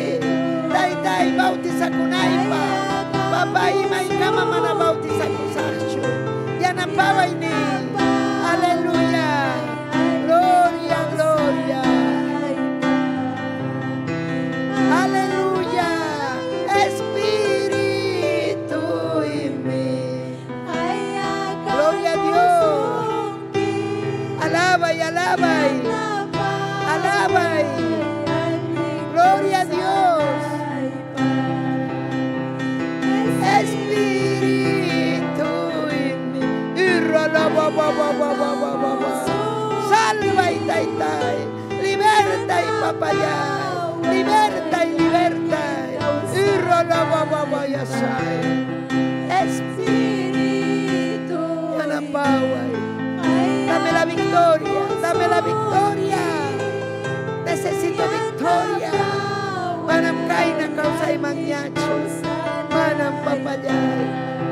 taytay bautizakunaypaq, papá imaykama mana bautizakusaqchu. Yanapawayni, aleluya, gloria, gloria. Aleluya, Espíritu en mí. Gloria a Dios. Alaba y alaba y alaba y gloria a Dios. Espíritu en mí. Irra la ba ba ba ba ba ba ba ba. Salva y taytay. Liberta y papayay. Liberta y liberta. Irra la ba ba ba ya sai. Espíritu yanapaway. Dame la victoria, dame la victoria. Necesito victoria. Manam kayna kawsayman ñachu. Manam papayay.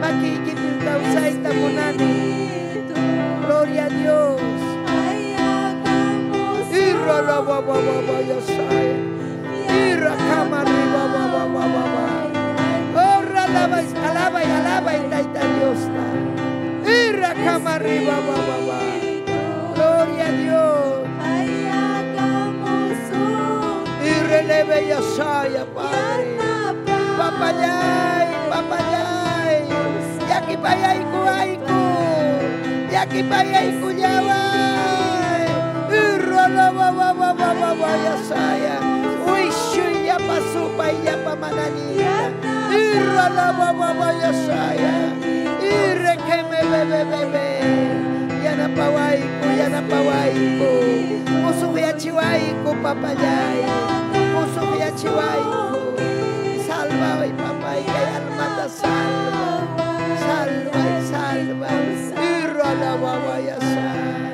Makikipin kawsayta munani. Gloria a Dios. Irra la ba ba ba ba ya sai. Irra kama riba ba ba ba ba ba. Orra alaba alaba y alaba y tayta Dios ta. Irra kama riba ba ba ba. Gloria a Dios. Y releve ya saya, Padre. Papayay, papayay. Yakipayay ku ayku. Yakipayay ku yaway. Irra la ba ba ba ba ba ba ya saya. Wishu ya pasupay ya pamanalita. Irra la ba ba ba ya saya. Irre que me bebe bebe. Yanapawayku, yanapawayku. Musuqyachiwayku, papayay. Musuqyachiwayku. Salva y papay, kay almata salva. Salva y salva. Irra la ba ba ya saya.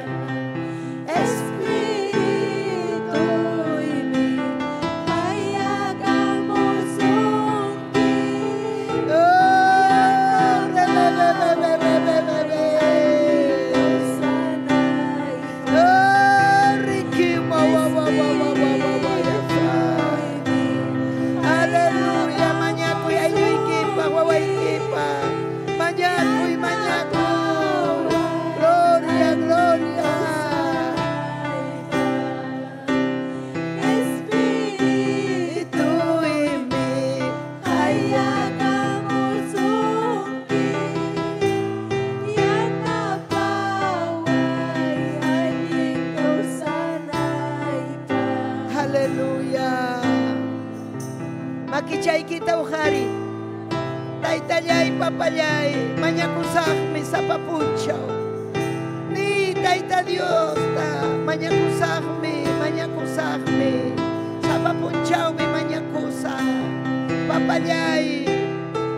Makichaykita uqari. Taytallay, papallay, mañakusaqmi sapa punchaw. Ni Tayta Diosta mañakusaqmi, mañakusaqmi. Sapa punchawmi mañakusaq. Papallay,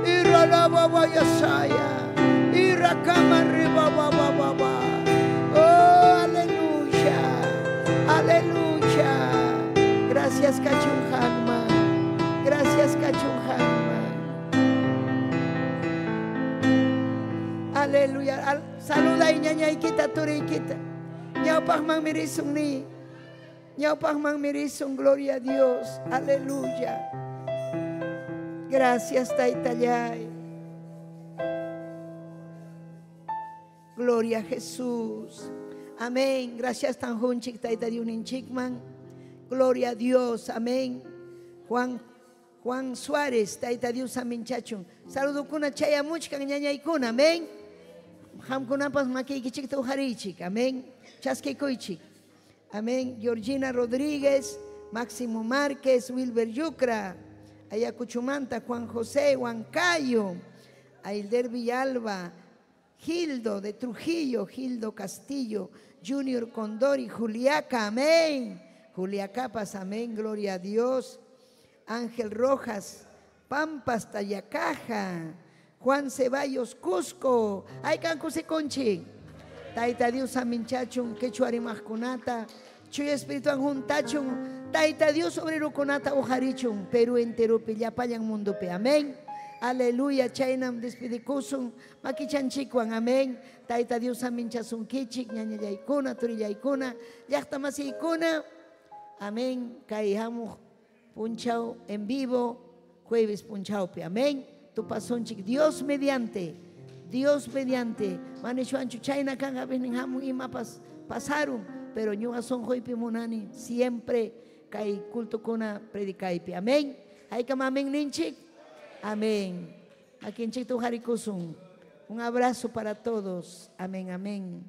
iralabawayasaya, irakamarribabababa. Oh, aleluya, aleluya. Gracias, Kachunjagma. Gracias, Kachunjagma. Aleluya. Saluda y ñañaykita, turiykita. Ñawpaqman mirisun ni. Ñawpaqman mirisun, gloria a Dios. Aleluya. Gracias, Taytallay. Gloria a Jesús. Amén. Gracias, Tanjunchik, Tayta Diuninchikman. Gloria a Dios. Amén. Juan Suárez, Tayta Dios, aminchachun. Saludukuna chayamuchkan ñañaykuna. Amén. Hamkunapas makiykichikta uqarichik. Amén. Chaskikuychik. Amén. Georgina Rodríguez, Máximo Márquez, Wilber Yucra, Ayacuchumanta, Juan José Huancayo, Ailder Villalba, Gildo de Trujillo, Gildo Castillo, Junior Condori, Juliaca, amén. Juliacapas, amén, gloria a Dios. Ángel Rojas, Pampas, Tayacaja, Juan Ceballos, Cusco, ay kankusikunchik. Tayta Dios aminchachun, quechuarimaqkunata, Chuya Espíritu juntachun, Tayta Dios obrerukunata uqarichun, Perú enteropi, llapallan mundopi, amén. Aleluya, chaynam despidikusun, makichanchikwan, amén. Tayta Dios aminchasunkichik, ñañallaykuna, turillaykuna, llaqtamasiykuna, amén. Kay hamuq punchaw en vivo, jueves punchawpi, amén. Tupasunchik, Dios mediante, Dios mediante. Manishwanchu chayna kanqa binin hamun imapas pasarun, pero ñuqa sunquypi munani siempre kay cultukuna predicaypi, amén. Haykam amén ninchik. Amén. Makinchik tuqarikusun. Un abrazo para todos. Amén, amén.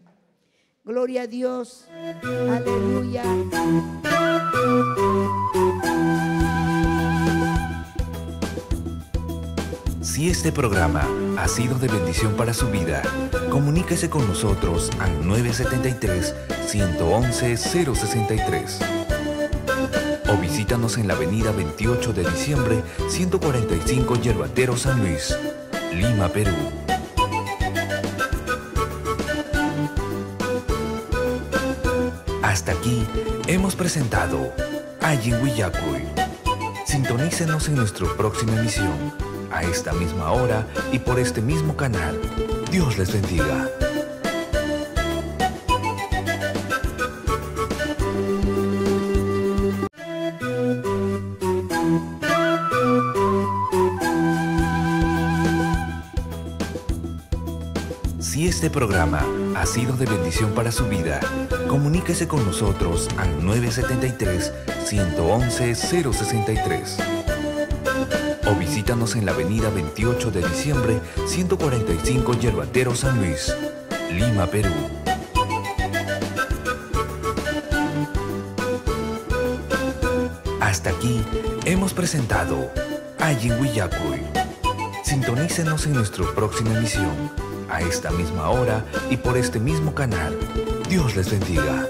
Gloria a Dios. Aleluya. Si este programa ha sido de bendición para su vida, comuníquese con nosotros al 973-111-063. O visítanos en la avenida 28 de diciembre, 145 Yerbatero, San Luis, Lima, Perú. Hasta aquí hemos presentado Allin Willakuy. Sintonícenos en nuestra próxima emisión, a esta misma hora y por este mismo canal. Dios les bendiga. Si este programa ha sido de bendición para su vida, comuníquese con nosotros al 973-111-063. O visítanos en la avenida 28 de diciembre, 145 Yerbatero, San Luis, Lima, Perú. Hasta aquí hemos presentado Allin Willakuy. Sintonícenos en nuestra próxima emisión, a esta misma hora y por este mismo canal. Dios les bendiga.